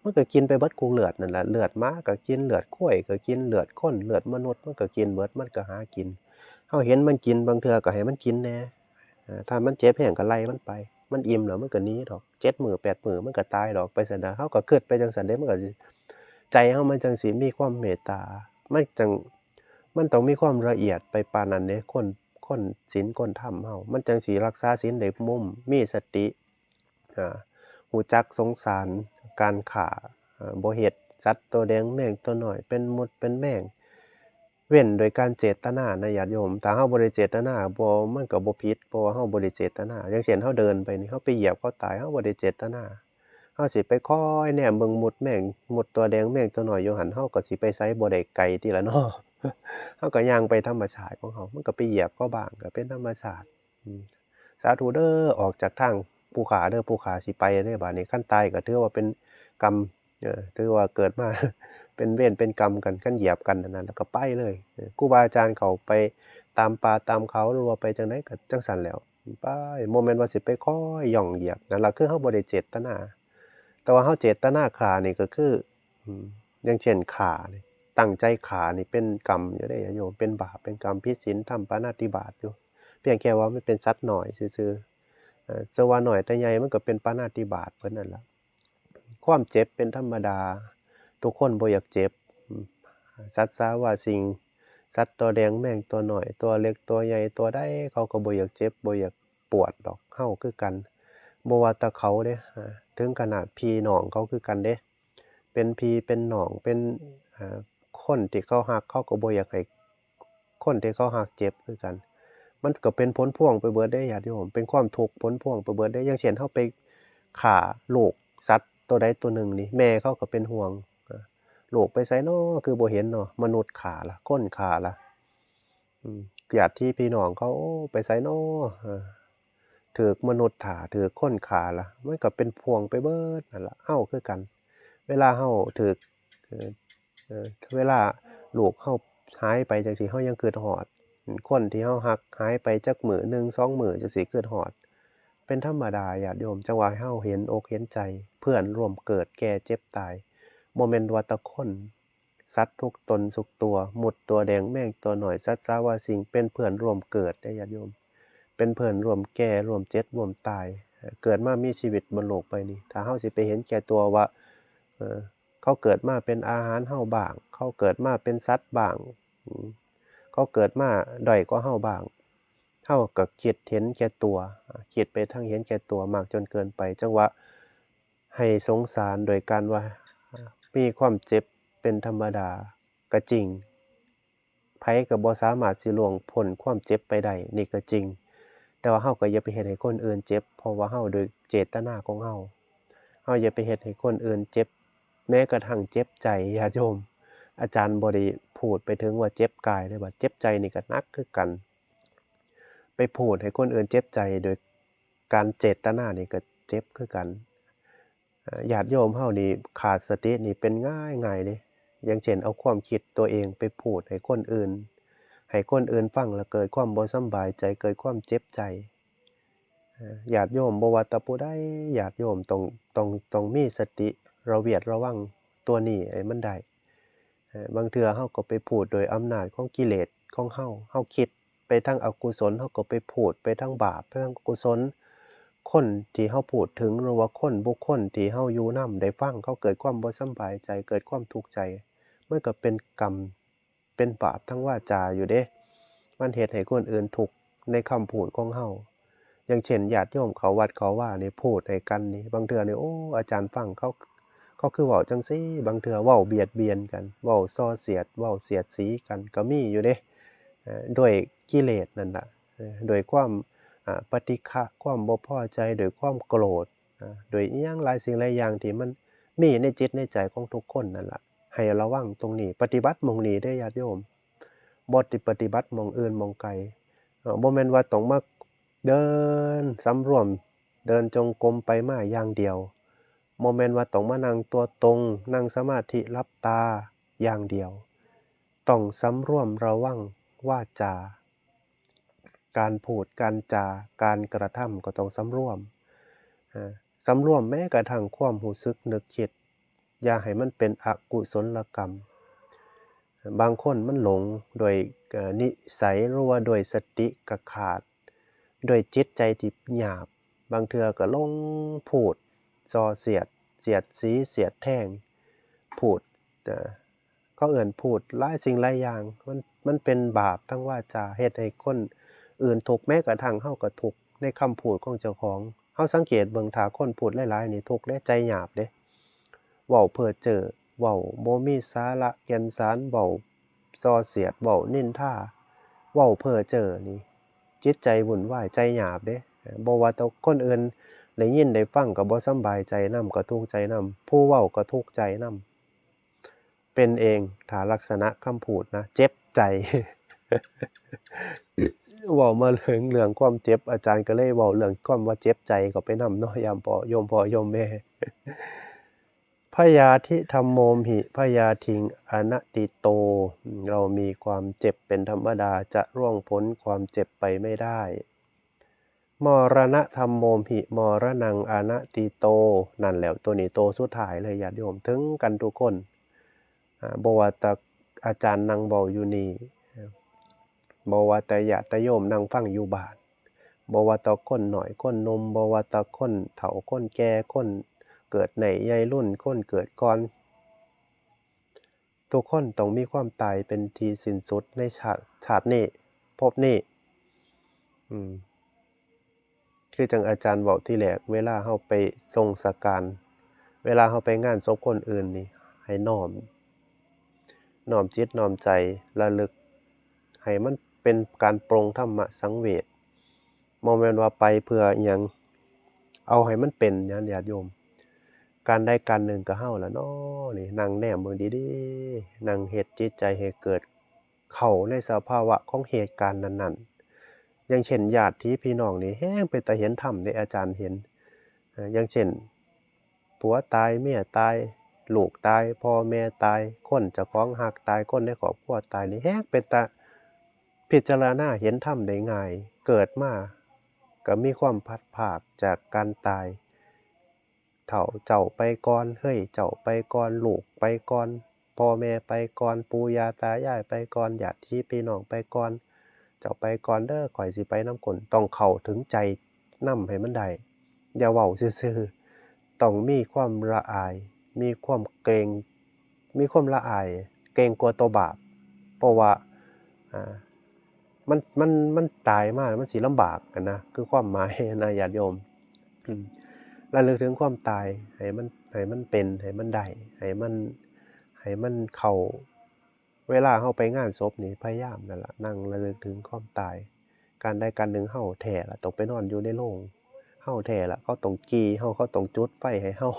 มันก็กินไปเบิดกู้เลือดนั่นล่ะ เลือดหมาก็กิน เลือดควายก็กิน เลือดคน เลือดมนุษย์ มันก็กินเบิด มันก็หากิน เฮาเห็นมันกิน บางเทื่อก็ให้มันกินแหน่ เอ่อ ถ้ามันเจ็บแฮงก็ไล่มันไป มันอิ่มแล้วมันก็หนีดอก เจ็ดมื้อแปดมื้อมันก็ตายดอก ไปซั้นน่ะ เฮาก็คิดไปจั่งซั้นเด้ มันก็สิ ใจเฮามันจั่งสิมีความเมตตา มันจั่ง มันต้องมีความละเอียดไปปานนั้นเด้ คน คนศีลคนธรรมเฮา มันจั่งสิรักษาศีลได้มุม มีสติ อ่า รู้จักสงสาร การฆ่า อ่า บ่เฮ็ด สัตว์ตัวแดงแมงตัวน้อย เป็นมดเป็นแมง เว้นโดยการเจตนานะญาติโยม ถ้าเฮาบ่ได้เจตนา บ่ มันก็บ่ผิด เพราะว่าเฮาบ่ได้เจตนา อย่างเช่น เฮาเดินไปนี่ เฮาไปเหยียบเขาตาย เฮาบ่ได้เจตนา เฮาสิไปคอยแนมเบิ่งมดแมง มดตัวแดงแมงตัวน้อยอยู่หั่น เฮาก็สิไปไสบ่ได้ไกลติล่ะเนาะ เฮาก็ย่างไปธรรมชาติของเฮา มันก็ไปเหยียบเขาบ้าง ก็เป็นธรรมชาติ อืม สาธุเด้อ ออกจากทางผู้ข้าเด้อ ผู้ข้าสิไปเด้ บาดนี้ คันตายก็ถือว่าเป็นกรรม เออ ถือว่าเกิดมา เป็นเวรเป็นกรรมกัน คันเหยียบกันอันนั้น แล้วก็ไปเลย เออ ครูบาอาจารย์เขาไปตามป่าตามเขา หรือว่าไปจั่งใดก็จั่งซั้นแหล้ว ไป บ่แม่นว่าสิไปคอยย่องเหยียบ นั่นล่ะคือเฮาบ่ได้เจตนา แต่ว่าเฮาเจตนาฆ่านี่ก็คือ อืม อย่างเช่นฆ่านี่ ตั้งใจฆ่านี่เป็นกรรมอยู่เด้โยม เป็นบาป เป็นกรรม ผิดศีลธรรม ปาณาติบาตอยู่ เพียงแค่ว่ามันเป็นสัตว์น้อยซื่อๆ เอ่อ แต่ว่าน้อยแต่ใหญ่มันก็เป็นปาณาติบาตเบิดนั่นล่ะ ความเจ็บเป็นธรรมดา ทุกคนบ่อยากเจ็บ อืม สัตว์สาว่าสิ่ง สัตว์ตัวแดงแมงตัวน้อย ตัวเล็กตัวใหญ่ ตัวใดเขาก็บ่อยากเจ็บ บ่อยากปวดดอก เฮาคือกัน บ่ว่าแต่เขาเด้ อ่า ถึงขนาดพี่น้องเขาคือกันเด้ เป็นพี่เป็นน้อง เป็น อ่า คนที่เขาฮัก เขาก็บ่อยากให้คนที่เขาฮักเจ็บคือกัน มันก็เป็นผลพวงไปเบิดเด้ญาติโยม เป็นความทุกข์ผลพวงไปเบิดเด้ อย่างเช่น เฮาไปฆ่าลูกสัตว์ตัวใดตัวหนึ่งนี่ แม่เขาก็เป็นห่วง อ่า ลูกไปไสน้อ คือบ่เห็นเนาะ มนุษย์ฆ่าล่ะ คนฆ่าล่ะ อืม ญาติพี่น้องเขา โอ้ ไปไสน้อ อ่า ถืกมนุษย์ฆ่า ถืกคนฆ่าล่ะ มันก็เป็นพวงไปเบิดนั่นล่ะ เฮาคือกัน เวลาเฮาถืก เอ่อ เอ่อ เวลาลูกเฮาหายไปจั่งซี้ เฮายังคิดฮอด อืม คนที่เฮาฮักหายไปจักมื้อหนึ่งสองมื้อจั่งซี้ คิดฮอด เป็นธรรมดาญาติโยม จั่งว่าให้เฮาเห็นอกเห็นใจ เพื่อนร่วมเกิดแก่เจ็บตาย บ่แม่นว่าแต่คน สัตว์ทุกตนทุกตัว มดตัวแดง แมงตัวน้อย สัตว์สาว่าสิ่ง เป็นเพื่อนร่วมเกิดเด้ญาติโยม เป็นเพื่อนร่วมแก่ ร่วมเจ็บ ร่วมตาย เกิดมามีชีวิตบนโลกใบนี้ ถ้าเฮาสิไปเห็นแก่ตัวว่า เอ่อ เขาเกิดมาเป็นอาหารเฮาบ้าง เขาเกิดมาเป็นสัตว์บ้าง อืม เขาเกิดมาด้อยกว่าเฮาบ้าง เฮาก็คิดเห็นแก่ตัว อ่า คิดไปทางเห็นแก่ตัวมากจนเกินไป จั่งว่าให้สงสารโดยการว่า อ่า มีความเจ็บเป็นธรรมดาก็จริง ไผก็บ่สามารถสิล่วงพ้นความเจ็บไปได้ นี่ก็จริง แต่ว่าเฮาก็อย่าไปเฮ็ดให้คนอื่นเจ็บ เพราะว่าเฮาโดยเจตนาของเฮา เฮาอย่าไปเฮ็ดให้คนอื่นเจ็บ แม้กระทั่งเจ็บใจ ญาติโยม อาจารย์บ่ได้พูดไปถึงว่าเจ็บกายเด้ ว่าเจ็บใจนี่ก็หนักคือกัน ไปพูดให้คนอื่นเจ็บใจโดยการเจตนานี่ก็เจ็บคือกัน เอ่อ ญาติโยมเฮานี่ขาดสตินี่เป็นง่ายๆเด้ อย่างเช่น เอาความคิดตัวเองไปพูดให้คนอื่น ให้คนอื่นฟังแล้วเกิดความบ่สำบายใจ เกิดความเจ็บใจ เอ่อ ญาติโยมบ่ว่าแต่ผู้ใด ญาติโยมต้อง ต้อง ต้องมีสติระเวียดระวังตัวนี้ให้มันได้ เอ่อ บางเทื่อเฮาก็ไปพูดโดยอำนาจของกิเลสของเฮา เฮาคิดไปทางอกุศล เฮาก็ไปพูดไปทางบาป ไปทางอกุศล คนที่เฮาพูดถึง หรือว่าคนบุคคลที่เฮาอยู่นำได้ฟัง เขาเกิดความบ่สำบายใจ เกิดความทุกข์ใจ มันก็เป็นกรรม เป็นบาปทางวาจาอยู่เด้ มันเฮ็ดให้คนอื่นทุกข์ในคำพูดของเฮา อย่างเช่น ญาติโยมเข้าวัดเข้าวานี่ พูดให้กันนี่ บางเทื่อนี่ โอ้ อาจารย์ฟังเขา เขาคือเว้าจั่งซี้ บางเทื่อเว้าเบียดเบียนกัน เว้าส่อเสียด เว้าเสียดสีกันก็มีอยู่เด้ เอ่อ ด้วยกิเลสนั่นล่ะ เอ่อ ด้วยความ อ่า ปฏิฆะ ความบ่พอใจ ด้วยความโกรธ อ่า ด้วยอิหยังหลายสิ่งหลายอย่างที่มันมีในจิตในใจของทุกคนนั่นล่ะ ให้ระวังตรงนี้ ปฏิบัติหม่องนี้เด้อญาติโยม บ่ได้ปฏิบัติหม่องอื่นหม่องไกล เอ่อ บ่แม่นว่าต้องมาเดินสำรวม เดินจงกรมไปมาอย่างเดียว บ่แม่นว่าต้องมานั่งตัวตรง นั่งสมาธิหลับตาอย่างเดียว ต้องสำรวมระวังวาจา การพูด การจา การกระทำก็ต้องสำรวม อ่า สำรวมแม้กระทั่งความรู้สึกนึกคิด อย่าให้มันเป็นอกุศลกรรม บางคนมันหลงโดย เอ่อ นิสัย หรือว่าโดยสติก็ขาด โดยจิตใจที่หยาบ บางเทื่อก็หลงพูดส่อเสียด เสียดสี เสียดแช่ง พูด เอ่อ เขาเอิ้นพูดหลายสิ่งหลายอย่าง มัน มันเป็นบาปทางวาจา เฮ็ดให้คนอื่นทุกข์ แม้กระทั่งเฮาก็ทุกข์ในคำพูดของเจ้าของ เฮาสังเกตเบิ่ง ถ้าคนพูดหลายๆนี่ทุกข์เด้ ใจหยาบเด้ เว้าเพ้อเจ้อ เว้าบ่มีสาระแก่นสาร เว้าส่อเสียด เว้านินทา เว้าเพ้อเจ้อนี่ จิตใจวุ่นวาย ใจหยาบเด้ บ่ว่าแต่คนอื่นได้ยินได้ฟังก็บ่สำบายใจนำ ก็ทุกข์ใจนำ ผู้เว้าก็ทุกข์ใจนำ เป็นเอง ถ้าลักษณะคำพูดนะ เจ็บใจ เว้ามาเรื่อง เรื่องความเจ็บ อาจารย์ก็เลยเว้าเรื่องความว่าเจ็บใจเข้าไปนำเนาะ ยามพ่อ โยมพ่อโยมแม่ พยาธิธัมโมหิ พยาธิงอนัตติโต เรามีความเจ็บเป็นธรรมดา จะล่วงพ้นความเจ็บไปไม่ได้ มรณะธัมโมหิ มรณังอนัตติโต นั่นแหละ ตัวนี้ตัวสุดท้ายเลยญาติโยม ถึงกันทุกคน อ่า บ่ว่าแต่อาจารย์นั่งเว้าอยู่นี่ บ่ว่าแต่ญาติโยมนั่งฟังอยู่บ้าน บ่ว่าแต่คนน้อยคนหนุ่ม บ่ว่าแต่คนเฒ่าคนแก่ คนเกิดในใหญ่รุ่น คนเกิดก่อน ทุกคนต้องมีความตายเป็นที่สิ้นสุดในชาติ ชาตินี้ ภพนี้ อืม คือจั่งอาจารย์เว้าทีแรก เวลาเฮาไปส่งสักการ เวลาเฮาไปงานศพคนอื่นนี่ ให้น้อม น้อมจิตน้อมใจระลึก ให้มันเป็นการปลงธรรมะสังเวช บ่แม่นว่าไปเพื่ออิหยัง เอาให้มันเป็นนะญาติโยม การใดการหนึ่งก็เฮาล่ะเนาะ นี่นั่งแนมเบิ่งดีๆ นั่งเฮ็ดจิตใจให้เกิดเข้าในสภาวะของเหตุการณ์นั้นๆ อย่างเช่นญาติพี่น้องนี่แฮงเป็นตาเห็นธรรมเด้ อาจารย์เห็น เอ่อ อย่างเช่น ผัวตาย เมียตาย ลูกตาย พ่อแม่ตาย คนเจ้าของฮักตาย คนในครอบครัวตาย นี่แฮงเป็นตาพิจารณาเห็นธรรมได้ง่าย เกิดมาก็มีความพลัดพรากจากการตาย เฒ่าเจ้าไปก่อน เฮ้ยเจ้าไปก่อน ลูกไปก่อน พ่อแม่ไปก่อน ปู่ย่าตายายไปก่อน ญาติพี่น้องไปก่อน เจ้าไปก่อนเด้อ ข้อยสิไปนำคน ต้องเข้าถึงใจนำให้มันได้ อย่าเว้าซื่อๆ ต้องมีความละอาย มีความเกรง มีความละอาย เกรงกลัวต่อบาป เพราะว่า อ่า มัน มัน มันตายมา มันสิลำบากหั้นนะ คือความหมายนะญาติโยม อืม ระลึกถึงความตาย ให้มัน ให้มันเป็น ให้มันได้ ให้มัน ให้มันเข้า เวลาเฮาไปงานศพนี่ พยายามนั่นล่ะ นั่งระลึกถึงความตาย การใดการหนึ่งเฮาแท้ล่ะ ต้องไปนอนอยู่ในโลง เฮาแท้ล่ะ เขาต้องกี่เฮา เขาต้องจุดไฟให้เฮา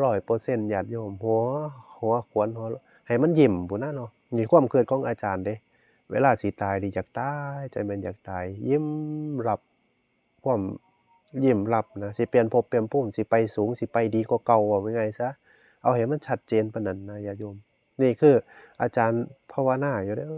ร้อยเปอร์เซ็นต์ ญาติโยม หัว หัวขวัญหัว ให้มันยิ้มพู้นนะเนาะ นี่ความคิดของอาจารย์เด้ เวลาสิตายนี่อยากตาย จั่งแม่นอยากตาย ยิ้มรับ ความยิ้มรับนะ สิเปลี่ยนภพเปลี่ยนภูมิ สิไปสูง สิไปดีกว่าเก่า เว้าง่ายๆซะ เอาให้มันชัดเจนปานนั้นนะญาติโยม นี่คืออาจารย์ภาวนาอยู่เด้อ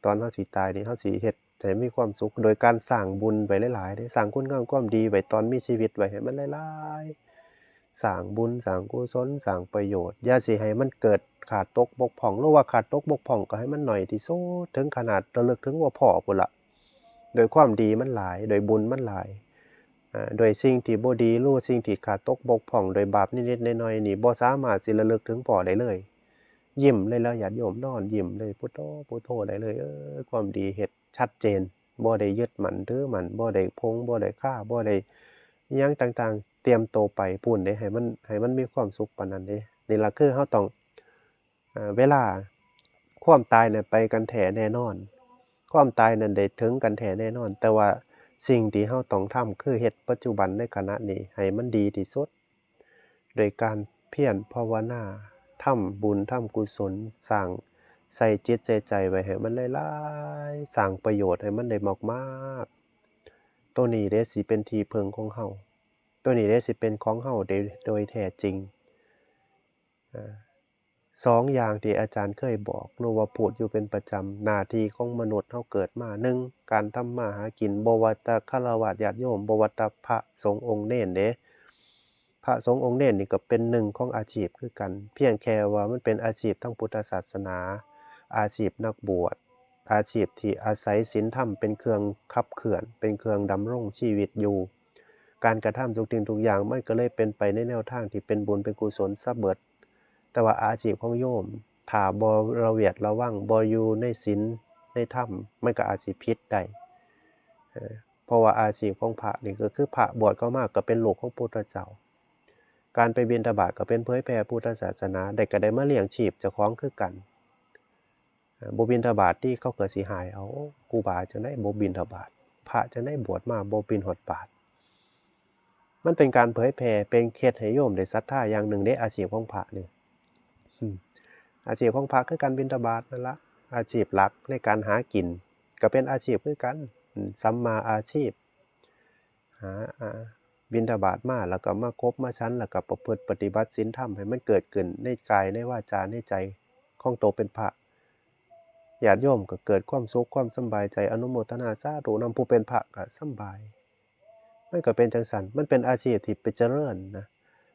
ตอนเฮาสิตายนี่ เฮาสิเฮ็ดให้มีความสุข โดยการสร้างบุญไว้หลายๆเด้ สร้างคุณงามความดีไว้ตอนมีชีวิตไว้ให้มันหลายๆ สร้างบุญ สร้างกุศล สร้างประโยชน์ อย่าสิให้มันเกิดขาดตกบกพร่อง หรือว่าขาดตกบกพร่องก็ให้มันน้อยที่สุด ถึงขนาดระลึกถึงว่าพ้อพู้นล่ะ โดยความดีมันหลาย โดยบุญมันหลาย อ่า โดยสิ่งที่บ่ดี หรือว่าสิ่งที่ขาดตกบกพร่อง โดยบาปนิดๆหน่อยๆนี่ บ่สามารถสิระลึกถึงพ้อได้เลย ยิ้มเลยแล้วญาติโยม นอนยิ้มเลย พุทโธ พุทโธได้เลย เออ ความดีเฮ็ดชัดเจน บ่ได้ยึดมั่นถือมั่น บ่ได้พง บ่ได้คา บ่ได้อิหยังต่างๆ เตรียมตัวไปพู้นเด้ ให้มัน ให้มันมีความสุขปานนั้นเด้ นี่ล่ะคือเฮาต้อง อ่า เวลาความตายเนี่ยไปกันแท้แน่นอน ความตายนั่นได้ถึงกันแท้แน่นอน แต่ว่าสิ่งที่เฮาต้องทำคือเฮ็ดปัจจุบันในขณะนี้ให้มันดีที่สุด โดยการเพียรภาวนา ทำบุญ ทำกุศล สร้าง ใส่จิตใส่ใจไว้ให้มันหลายๆ สร้างประโยชน์ให้มันได้มากๆ ตัวนี้เด้สิเป็นที่พึ่งของเฮา ตัวนี้เด้สิเป็นของเฮาโดย โดยแท้จริง อ่า สองอย่างที่อาจารย์เคยบอก หรือว่าพูดอยู่เป็นประจำ หน้าที่ของมนุษย์เฮาเกิดมา หนึ่ง การทำมาหากิน บ่ว่าแต่ฆราวาสญาติโยม บ่ว่าแต่พระสงฆ์องค์เณรเด้ พระสงฆ์องค์เณรนี่ก็เป็นหนึ่งของอาชีพคือกัน เพียงแค่ว่ามันเป็นอาชีพทางพุทธศาสนา อาชีพนักบวช อาชีพที่อาศัยศีลธรรมเป็นเครื่องขับเคลื่อน เป็นเครื่องดำรงชีวิตอยู่ การกระทำทุกสิ่งทุกอย่างมันก็เลยเป็นไปในแนวทางที่เป็นบุญเป็นกุศลซะเบิด แต่ว่าอาชีพของโยม ถ้าบ่ระเวียดระวัง บ่อยู่ในศีลในธรรม มันก็อาจสิผิดได้ เอ่อ เพราะว่าอาชีพของพระนี่ก็คือพระบวชเข้ามาก็เป็นลูกของพุทธเจ้า การไปบิณฑบาตก็เป็นเผยแผ่พุทธศาสนา ได้ก็ได้มาเลี้ยงชีพเจ้าของคือกัน เอ่อ บ่บิณฑบาตติ เขาก็สิฮ้ายเอา ครูบาจั่งใดบ่บิณฑบาต พระจั่งใดบวชมาบ่บิณฑบาต มันเป็นการเผยแผ่ เป็นเฮ็ดให้โยมได้ศรัทธาอย่างหนึ่งเด้ อาชีพของพระนี่ อืม อาชีพของพระคือการบิณฑบาตนั่นละ อาชีพหลักในการหากิน ก็เป็นอาชีพคือกัน อืม สัมมาอาชีพ หา อ่า บิณฑบาตมา แล้วก็มาคบมาฉัน แล้วก็ประพฤติปฏิบัติศีลธรรมให้มันเกิดขึ้นในกาย ในวาจา ในใจของโตเป็นพระ ญาติโยมก็เกิดความสุขความสำบายใจ อนุโมทนาสาธุนำ ผู้เป็นพระก็สำบาย มันก็เป็นจั่งซั้น มันเป็นอาชีพที่ไปเจริญนะ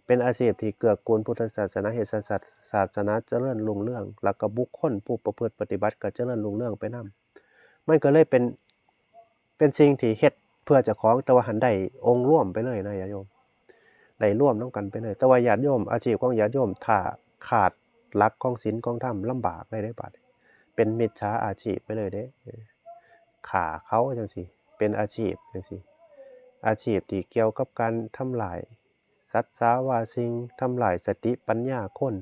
เป็นอาชีพที่เกื้อกูลพุทธศาสนา เฮ็ดศาส ศาสนาเจริญรุ่งเรือง แล้วก็บุคคลผู้ประพฤติปฏิบัติก็เจริญรุ่งเรืองไปนำ มันก็เลยเป็น เป็นสิ่งที่เฮ็ดเพื่อเจ้าของ แต่ว่าหั้นได้องค์รวมไปเลยนะญาติโยม ได้รวมนำกันไปเลย แต่ว่าญาติโยม อาชีพของญาติโยม ถ้าขาดหลักของศีลของธรรม ลำบากเลยเด้บัดนี้ เป็นมิจฉาอาชีพไปเลยเด้ เออ ฆ่าเขาจั่งซี้ เป็นอาชีพจั่งซี้ อาชีพที่เกี่ยวกับการทำลาย สัตว์สาวาสิ่ง ทำลายสติปัญญาคน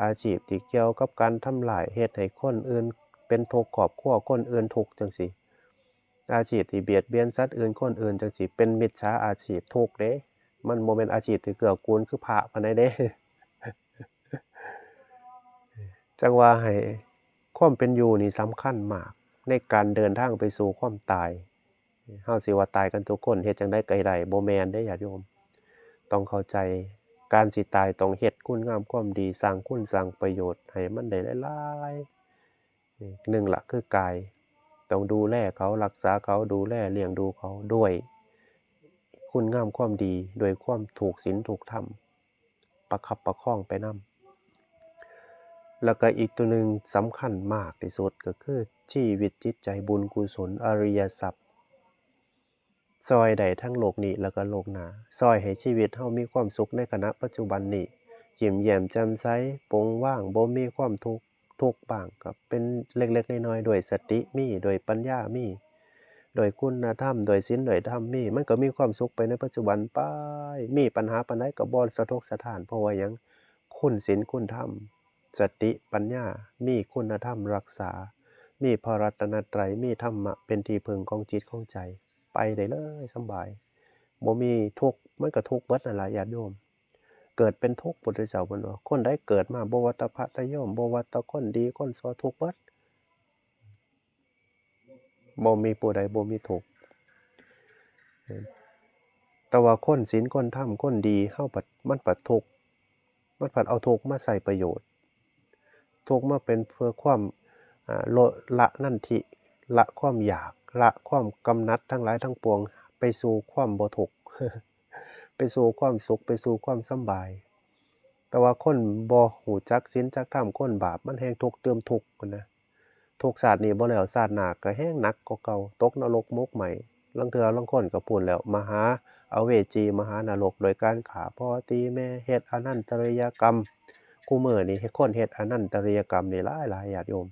อาชีพที่เกี่ยวกับการทำลาย เฮ็ดให้คนอื่นเป็นทุกข์ ครอบครัวคนอื่นทุกข์จั่งซี้ อาชีพที่เบียดเบียนสัตว์อื่นคนอื่นจั่งซี้ เป็นมิจฉาอาชีพ ทุกข์เด้ มันบ่แม่นอาชีพที่เกื้อกูลคือพระปานใดเด้ จั่งว่าให้ความเป็นอยู่นี่สำคัญมาก ในการเดินทางไปสู่ความตาย เฮาสิว่าตายกันทุกคน เฮ็ดจั่งใดก็ได้ บ่แม่นเด้ญาติโยม ต้องเข้าใจ การสิตายต้องเฮ็ดคุณงามความดี สร้างคุณสร้างประโยชน์ให้มันได้หลายๆ หนึ่งละคือกาย ต้องดูแลเขา รักษาเขา ดูแลเลี้ยงดูเขาด้วยคุณงามความดี ด้วยความถูกศีลถูกธรรม ประคับประคองไปนำ แล้วก็อีกตัวหนึ่งสำคัญมากที่สุดก็คือชีวิตจิตใจ บุญกุศล อริยทรัพย์ ซ่อยได้ทั้งโลกนี้แล้วก็โลกหน้า ซ่อยให้ชีวิตเฮามีความสุขในขณะปัจจุบันนี้ ยิ้มแย้มแจ่มใส โปร่งว่าง บ่มีความทุกข์ ทุกข์บ้างก็เป็นเล็กๆน้อยๆ ด้วยสติมี ด้วยปัญญามี ด้วยคุณธรรม ด้วยศีล ด้วยธรรมมี มันก็มีความสุขไปในปัจจุบันไป มีปัญหาปานใดก็บ่สะทกสะท้าน เพราะว่าหยัง คุณศีลคุณธรรม สติปัญญา มีคุณธรรมรักษา มีพระรัตนตรัย มีธรรมะเป็นที่พึ่งของจิตของใจ ไปได้เลยสำบาย บ่มีทุกข์ มันก็ทุกข์เบิดนั่นล่ะญาติโยม เกิดเป็นทุกข์ พุทธเจ้าเพิ่นว่า คนใดเกิดมา บ่ว่าแต่พระแต่โยม บ่ว่าแต่คนดีคนชั่ว ทุกข์เบิด บ่มีผู้ใดบ่มีทุกข์ แต่ว่าคนศีลคนธรรมคนดี เฮาผัด มันผัดทุกข์ มันผัดเอาทุกข์มาใส่ประโยชน์ ทุกข์มาเป็นเพื่อความ อ่า ละ ละนันทิ ละความอยาก ละความกำหนัดทั้งหลายทั้งปวง ไปสู่ความบ่ทุกข์ ไปสู่ความสุข ไปสู่ความสำบาย แต่ว่าคนบ่ฮู้จักศีลจักธรรม คนบาป มันแฮ่งทุกข์เติมทุกข์พุ้นนะ ทุกข์ชาตินี้บ่แล้ว ชาติหน้าก็แฮ่งหนักกว่าเก่า ตกนรกหมกไหม้ ลางเทื่อลางคนก็พู้นแล้ว มหาอเวจี มหานรก โดยการฆ่าพ่อตีแม่ เฮ็ดอนันตริยกรรม คู่มื้อนี้เฮ็ด คนเฮ็ดอนันตริยกรรมนี่หลายๆ ญาติโยม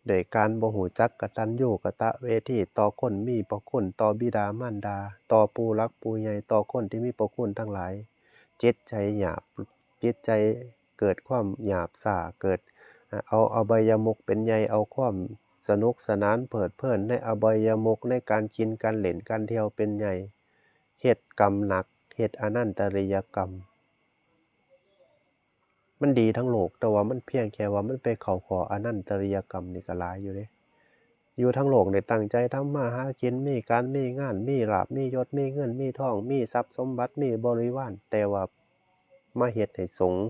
โดยการบ่ฮู้จักกตัญญูกตเวที ต่อคนมีพระคุณ ต่อบิดามารดา ต่อผู้หลักผู้ใหญ่ ต่อคนที่มีพระคุณทั้งหลาย จิตใจหยาบ จิตใจเกิดความหยาบช้า เกิด อ่า เอาอบายมุขเป็นใหญ่ เอาความสนุกสนานเพลิดเพลินในอบายมุข ในการกินการเล่นการเที่ยวเป็นใหญ่ เฮ็ดกรรมหนัก เฮ็ดอนันตริยกรรม มันดีทั้งโลก แต่ว่ามันเพียงแค่ว่ามันไปเข้าข้ออนันตริยกรรมนี่ก็หลายอยู่เด้ อยู่ทั้งโลกนี่ตั้งใจทำมาหากิน มีการมีงาน มีลาภ มียศ มีเงิน มีทอง มีทรัพย์สมบัติ มีบริวาร แต่ว่ามาเฮ็ดให้สงฆ์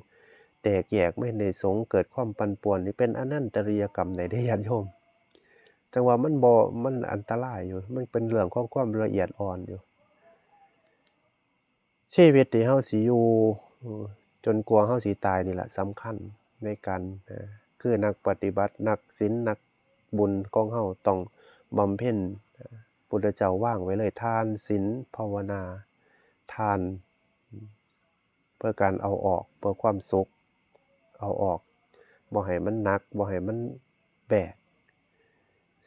แตกแยก มาเฮ็ดให้สงฆ์เกิดความปั่นป่วน นี่เป็นอนันตริยกรรมใดเด้ญาติโยม จั่งว่ามันบ่ มันอันตรายอยู่ มันเป็นเรื่องของความละเอียดอ่อนอยู่ ชีวิตที่เฮาสิอยู่ เอ่อ จนกว่าเฮาสิตายนี่แหละสำคัญในการ เอ่อ คือนักปฏิบัติ นักศีล นักบุญของเฮาต้องบำเพ็ญ เอ่อ พุทธเจ้าวางไว้เลย ทาน ศีล ภาวนา ทาน เพื่อการเอาออก เพื่อความสุข เอาออก บ่ให้มันหนัก บ่ให้มันแบก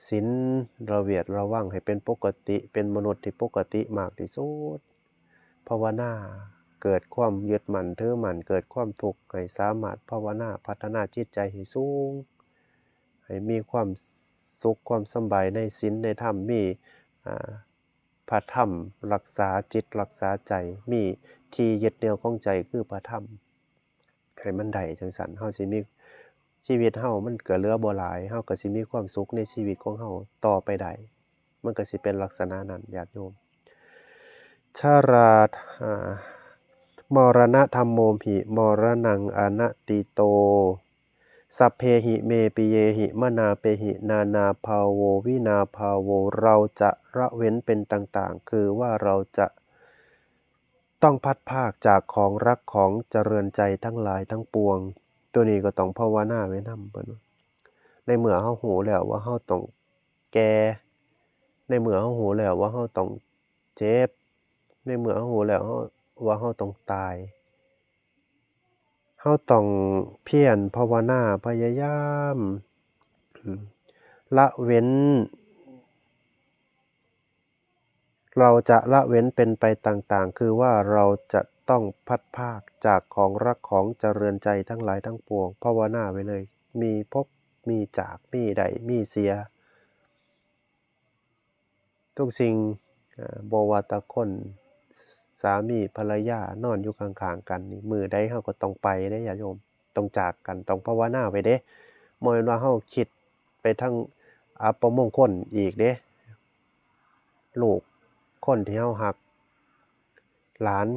ศีลระเวียดระวังให้เป็นปกติ เป็นมนุษย์ที่ปกติมากที่สุด ภาวนา เกิดความยึดมั่นถือมั่น เกิดความทุกข์ ให้สามารถภาวนาพัฒนาจิตใจให้สูง ให้มีความสุขความสำบายในศีลในธรรม มี อ่า พระธรรมรักษาจิตรักษาใจ มีที่ยึดเหนี่ยวของใจคือพระธรรม ให้มันได้จั่งซั้น เฮาสิมี ชีวิตเฮามันก็เหลือบ่หลาย เฮาก็สิมีความสุขในชีวิตของเฮาต่อไปได้ มันก็สิเป็นลักษณะนั้น ญาติโยม ชรา อ่า มรณะธัมโมหิ มรณังอนัตถิโต สัพเพหิเมปิเยหิ มนาเปหิ นานาภาโว วินาภาโว เราจะละเว้นเป็นต่างๆ คือว่าเราจะต้องพลัดพรากจากของรักของเจริญใจทั้งหลายทั้งปวง ตัวนี้ก็ต้องภาวนาไว้นำ เพิ่นว่า ในเมื่อเฮาฮู้แล้วว่าเฮาต้องแก่ ในเมื่อเฮาฮู้แล้วว่าเฮาต้องเจ็บ ในเมื่อเฮาฮู้แล้วเฮา ว่าเฮาต้องตาย เฮาต้องเพียรภาวนาพยายาม อืม ละเว้น เราจะละเว้นเป็นไปต่างๆ คือว่าเราจะต้องพลัดพรากจากของรักของเจริญใจทั้งหลายทั้งปวง ภาวนาไว้เลย มีพบ มีจาก มีได้ มีเสีย ทุกสิ่ง เอ่อ บ่ว่าแต่คน สามีภรรยานอนอยู่ข้างๆ กันนี่ มื้อใดเฮาก็ต้องไปเด้ ญาติโยม ต้องจากกัน ต้องภาวนาไว้เด้ บ่แม่นว่าเฮาคิดไปทางอัปมงคลอีกเด้ ลูกคนที่เฮาฮัก หลาน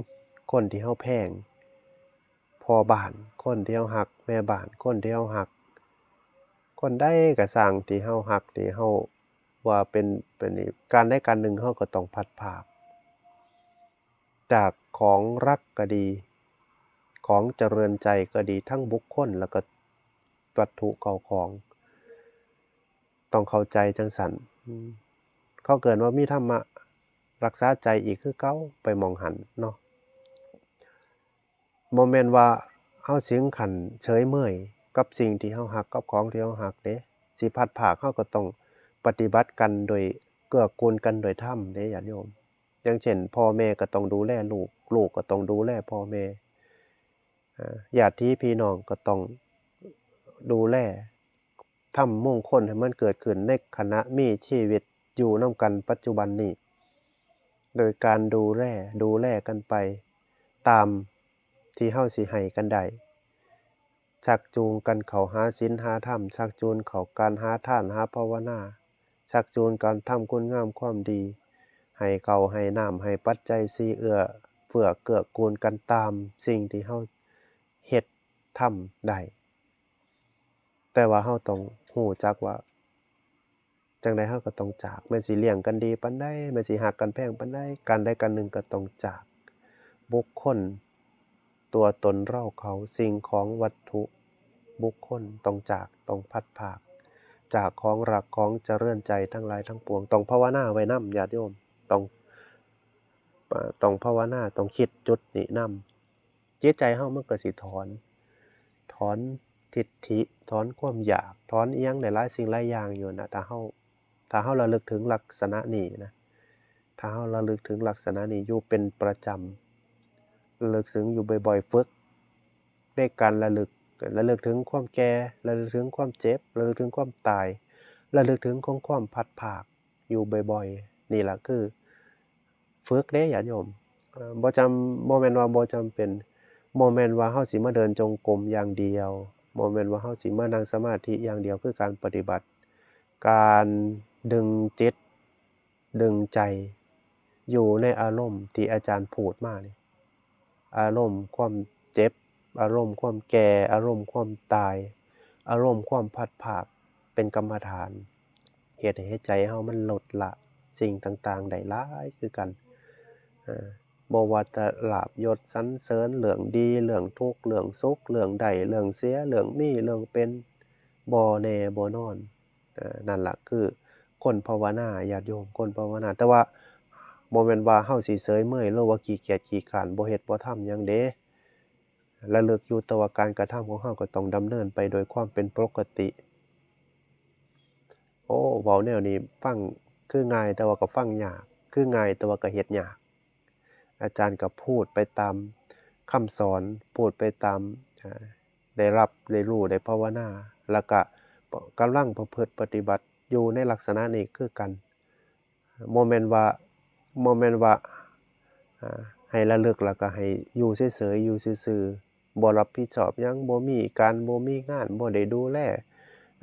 คนที่เฮาแพง พ่อบ้านคนที่เฮาฮัก แม่บ้านคนที่เฮาฮัก คนใดก็ซ่างที่เฮาฮัก ที่เฮาว่าเป็น เป็นนี่ การใดการหนึ่งเฮาก็ต้องพลัดพราก จากของรักก็ดี ของเจริญใจก็ดี ทั้งบุคคลแล้วก็วัตถุเข้าของ ต้องเข้าใจจั่งซั้น อืม เขาเอิ้นว่ามีธรรมะรักษาใจอีกคือเก่า ไปหม่องหั้นเนาะ บ่แม่นว่าเฮาสิถึงขั้นเฉยเมยกับสิ่งที่เฮาฮัก กับของที่เฮาฮักเด้ สิพลัดพราก เฮาก็ต้องปฏิบัติกันโดยเกื้อกูลกันโดยธรรมเด้ ญาติโยม อย่างเช่น พ่อแม่ก็ต้องดูแลลูก ลูกก็ต้องดูแลพ่อแม่ อ่า ญาติพี่น้องก็ต้องดูแล ทำมงคลให้มันเกิดขึ้นในขณะมีชีวิตอยู่นำกันปัจจุบันนี้ โดยการดูแล ดูแลกันไปตามที่เฮาสิให้กันได้ ชักจูงกันเข้าหาศีลหาธรรม ชักจูงเข้าการหาทานหาภาวนา ชักจูงการทำคุณงามความดี ให้ข้าวให้น้ำ ให้ปัจจัยสี่ เอื้อเฟื้อเกื้อกูลกันตามสิ่งที่เฮาเฮ็ดทำได้ แต่ว่าเฮาต้องรู้จักว่า จั่งใดเฮาก็ต้องจาก แม่นสิเลี้ยงกันดีปานใด แม่นสิฮักกันแพงปานใด การใดการหนึ่งก็ต้องจาก บุคคล ตัวตนเราเขา สิ่งของวัตถุบุคคล ต้องจาก ต้องพลัดพราก จากของรักของเจริญใจทั้งหลายทั้งปวง ต้องภาวนาไว้นำ ญาติโยม ต้อง อ่า ต้องภาวนา ต้องคิดจุดนี้นำ จิตใจเฮามันก็สิถอน ถอนทิฏฐิ ถอนความอยาก ถอนอิหยังได้หลายสิ่งหลายอย่างอยู่นะ ถ้าเฮา ถ้าเฮาระลึกถึงลักษณะนี้นะ ถ้าเฮาระลึกถึงลักษณะนี้อยู่เป็นประจำ ระลึกถึงอยู่บ่อยๆ ฝึกในการระลึก ระลึกถึงความแก่ ระลึกถึงความเจ็บ ระลึกถึงความตาย ระลึกถึงของความพลัดพรากอยู่บ่อยๆ นี่ล่ะคือ ฝึกเด้ ญาติโยม เอ่อ บ่จำ บ่แม่นว่าบ่จำเป็น บ่แม่นว่าเฮาสิมาเดินจงกรมอย่างเดียว บ่แม่นว่าเฮาสิมานั่งสมาธิอย่างเดียว คือการปฏิบัติ การดึงจิต ดึงใจ อยู่ในอารมณ์ที่อาจารย์พูดมานี่ อารมณ์ความเจ็บ อารมณ์ความแก่ อารมณ์ความตาย อารมณ์ความพลัดพราก เป็นกรรมฐาน เฮ็ดให้ใจเฮามันลดละสิ่งต่างๆ ได้หลายคือกัน เอ่อ บ่ว่าแต่ลาภยศสรรเสริญ เรื่องดี เรื่องทุกข์ เรื่องสุข เรื่องได้ เรื่องเสีย เรื่องมี เรื่องเป็น บ่แน่บ่นอน เอ่อ นั่นล่ะคือคนภาวนา ญาติโยม คนภาวนา แต่ว่าบ่แม่นว่าเฮาสิเสยเมย หรือว่าขี้เกียจขี้คร้าน บ่เฮ็ดบ่ทำหยังเด้ ระลึกอยู่ แต่ว่าการกระทำของเฮาก็ต้องดำเนินไปโดยความเป็นปกติ โอ้ เว้าแนวนี้ฟังคือง่าย แต่ว่าก็ฟังยาก คือง่าย แต่ว่าก็เฮ็ดยาก อาจารย์ก็พูดไปตามคำสอน พูดไปตาม อ่า ได้รับ ได้รู้ ได้ภาวนา แล้วก็กำลังประพฤติปฏิบัติอยู่ในลักษณะนี้คือกัน บ่แม่นว่า บ่แม่นว่า อ่า ให้ระลึกแล้วก็ให้อยู่เฉยๆ อยู่ซื่อๆ บ่รับผิดชอบหยัง บ่มีการ บ่มีงาน บ่ได้ดูแล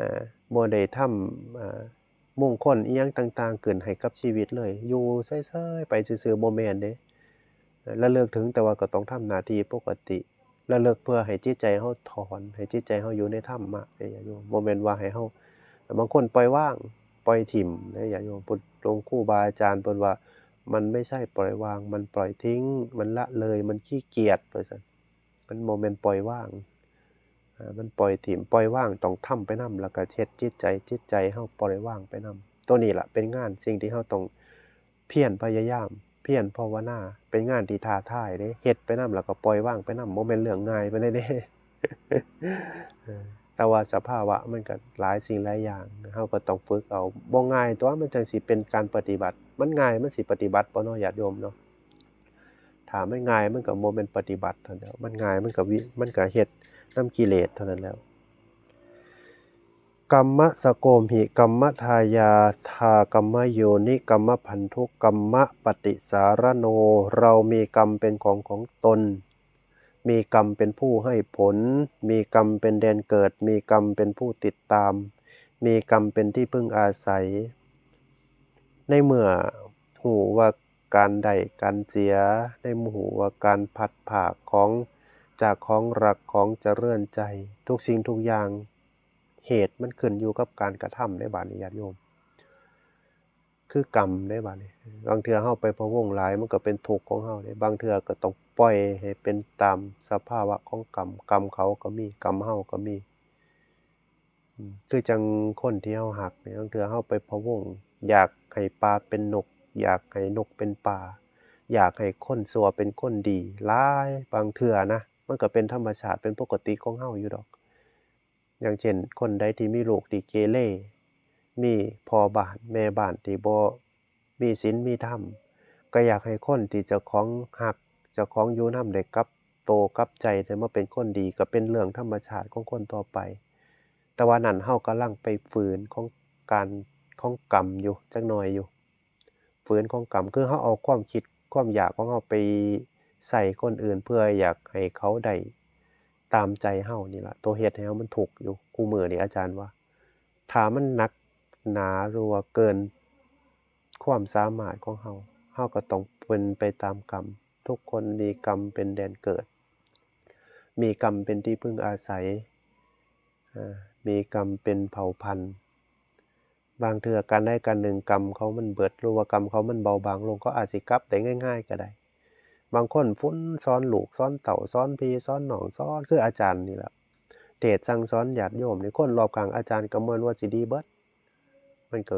อ่า บ่ได้ทำ อ่า มงคลอิหยังต่างๆ ขึ้นให้กับชีวิตเลย อยู่เฉยๆ ไปซื่อๆ บ่แม่นเด้ ระลึกถึง แต่ว่าก็ต้องทำหน้าที่ปกติ ระลึกเพื่อให้จิตใจเฮาถอน ให้จิตใจเฮาอยู่ในธรรมะเด้ ญาติโยม บ่แม่นว่าให้เฮา บางคนปล่อยวาง ปล่อยถิ่มเด้ ญาติโยม พุทธ หลวงครูบาอาจารย์เพิ่นว่า มันไม่ใช่ปล่อยวาง มันปล่อยทิ้ง มันละเลย มันขี้เกียจ ว่าซั่น มันบ่แม่นปล่อยวาง อ่า มันปล่อยถิ่ม ปล่อยวาง ต้องทำไปนำ แล้วก็เฮ็ดจิตใจ จิตใจเฮาปล่อยวางไปนำ ตัวนี้ล่ะเป็นงาน สิ่งที่เฮาต้องเพียรพยายาม เพียรภาวนา เป็นงานที่ท้าทายเด้ เฮ็ดไปนำ แล้วก็ปล่อยวางไปนำ บ่แม่นเรื่องง่ายปานใดเด้ เออ แต่ว่าสภาวะมันก็หลายสิ่งหลายอย่าง เฮาก็ต้องฝึกเอา บ่ง่ายตัว มันจั่งสิเป็นการปฏิบัติ มันง่าย มันสิปฏิบัติบ่เนาะ ญาติโยมเนาะ ถ้ามันง่าย มันก็บ่แม่นปฏิบัติเท่านั้นแหล้ว มันง่าย มันก็วิ มันก็เฮ็ดนำกิเลสเท่านั้นแหล้ว กัมมะสะโกมหิ กัมมะทายาทา กัมมะโยนิ กัมมะพันธุ กัมมะปฏิสารโน เรามีกรรมเป็นของของตน มีกรรมเป็นผู้ให้ผล มีกรรมเป็นแดนเกิด มีกรรมเป็นผู้ติดตาม มีกรรมเป็นที่พึ่งอาศัย ในเมื่อฮู้ว่าการได้การเสีย ในเมื่อฮู้ว่าการพลัดพรากของ จากของรักของเจริญใจ ทุกสิ่งทุกอย่าง เหตุมันขึ้นอยู่กับการกระทำเด้ บาดนี้ญาติโยม คือกรรมเด้ บาดนี้ บางเทื่อเฮาไปพะวงหลาย มันก็เป็นทุกข์ของเฮาเด้ บางเทื่อก็ต้องปล่อยให้เป็นตามสภาวะของกรรม กรรมเขาก็มี กรรมเฮาก็มี อืม คือจั่งคนที่เฮาฮักนี่ บางเทื่อเฮาไปพะวง อยากให้ปลาเป็นนก อยากให้นกเป็นปลา อยากให้คนชั่วเป็นคนดี หลาย บางเทื่อนะ มันก็เป็นธรรมชาติ เป็นปกติของเฮาอยู่ดอก อย่างเช่น คนใดที่มีลูกที่เกเร มีพ่อบ้านแม่บ้านที่บ่มีศีลมีธรรม ก็อยากให้คนที่เจ้าของฮัก เจ้าของอยู่นำได้กลับโตกลับใจ ได้มาเป็นคนดี ก็เป็นเรื่องธรรมชาติของคนทั่วไป แต่ว่านั่นเฮากำลังไปฝืนของการ ของกรรมอยู่จักหน่อยอยู่ ฝืนของกรรม คือเฮาเอาความคิดความอยากของเฮาไปใส่คนอื่น เพื่ออยากให้เขาได้ตามใจเฮานี่ล่ะ ตัวเฮ็ดให้เฮามันทุกข์อยู่ คู่มื้อนี้อาจารย์ว่า ถ้ามันหนักหนาหรือว่าเกินความสามารถของเฮา เฮาก็ต้องเป็นไปตามกรรม ทุกคนมีกรรมเป็นแดนเกิด มีกรรมเป็นที่พึ่งอาศัย อ่า มีกรรมเป็นเผ่าพันธุ์ บางเทื่อการใดการหนึ่งกรรมเขามันเบิด หรือว่ากรรมเขามันเบาบางลง เขาอาจสิกลับได้ง่ายๆก็ได้ บางคนฝนสอนลูกสอนเต้า สอนพี่สอนน้อง สอน คืออาจารย์นี่ล่ะ เทศน์สั่งสอนญาติโยมนี่ คนรอบข้างอาจารย์ก็เหมือนว่าสิดีเบิด มันก็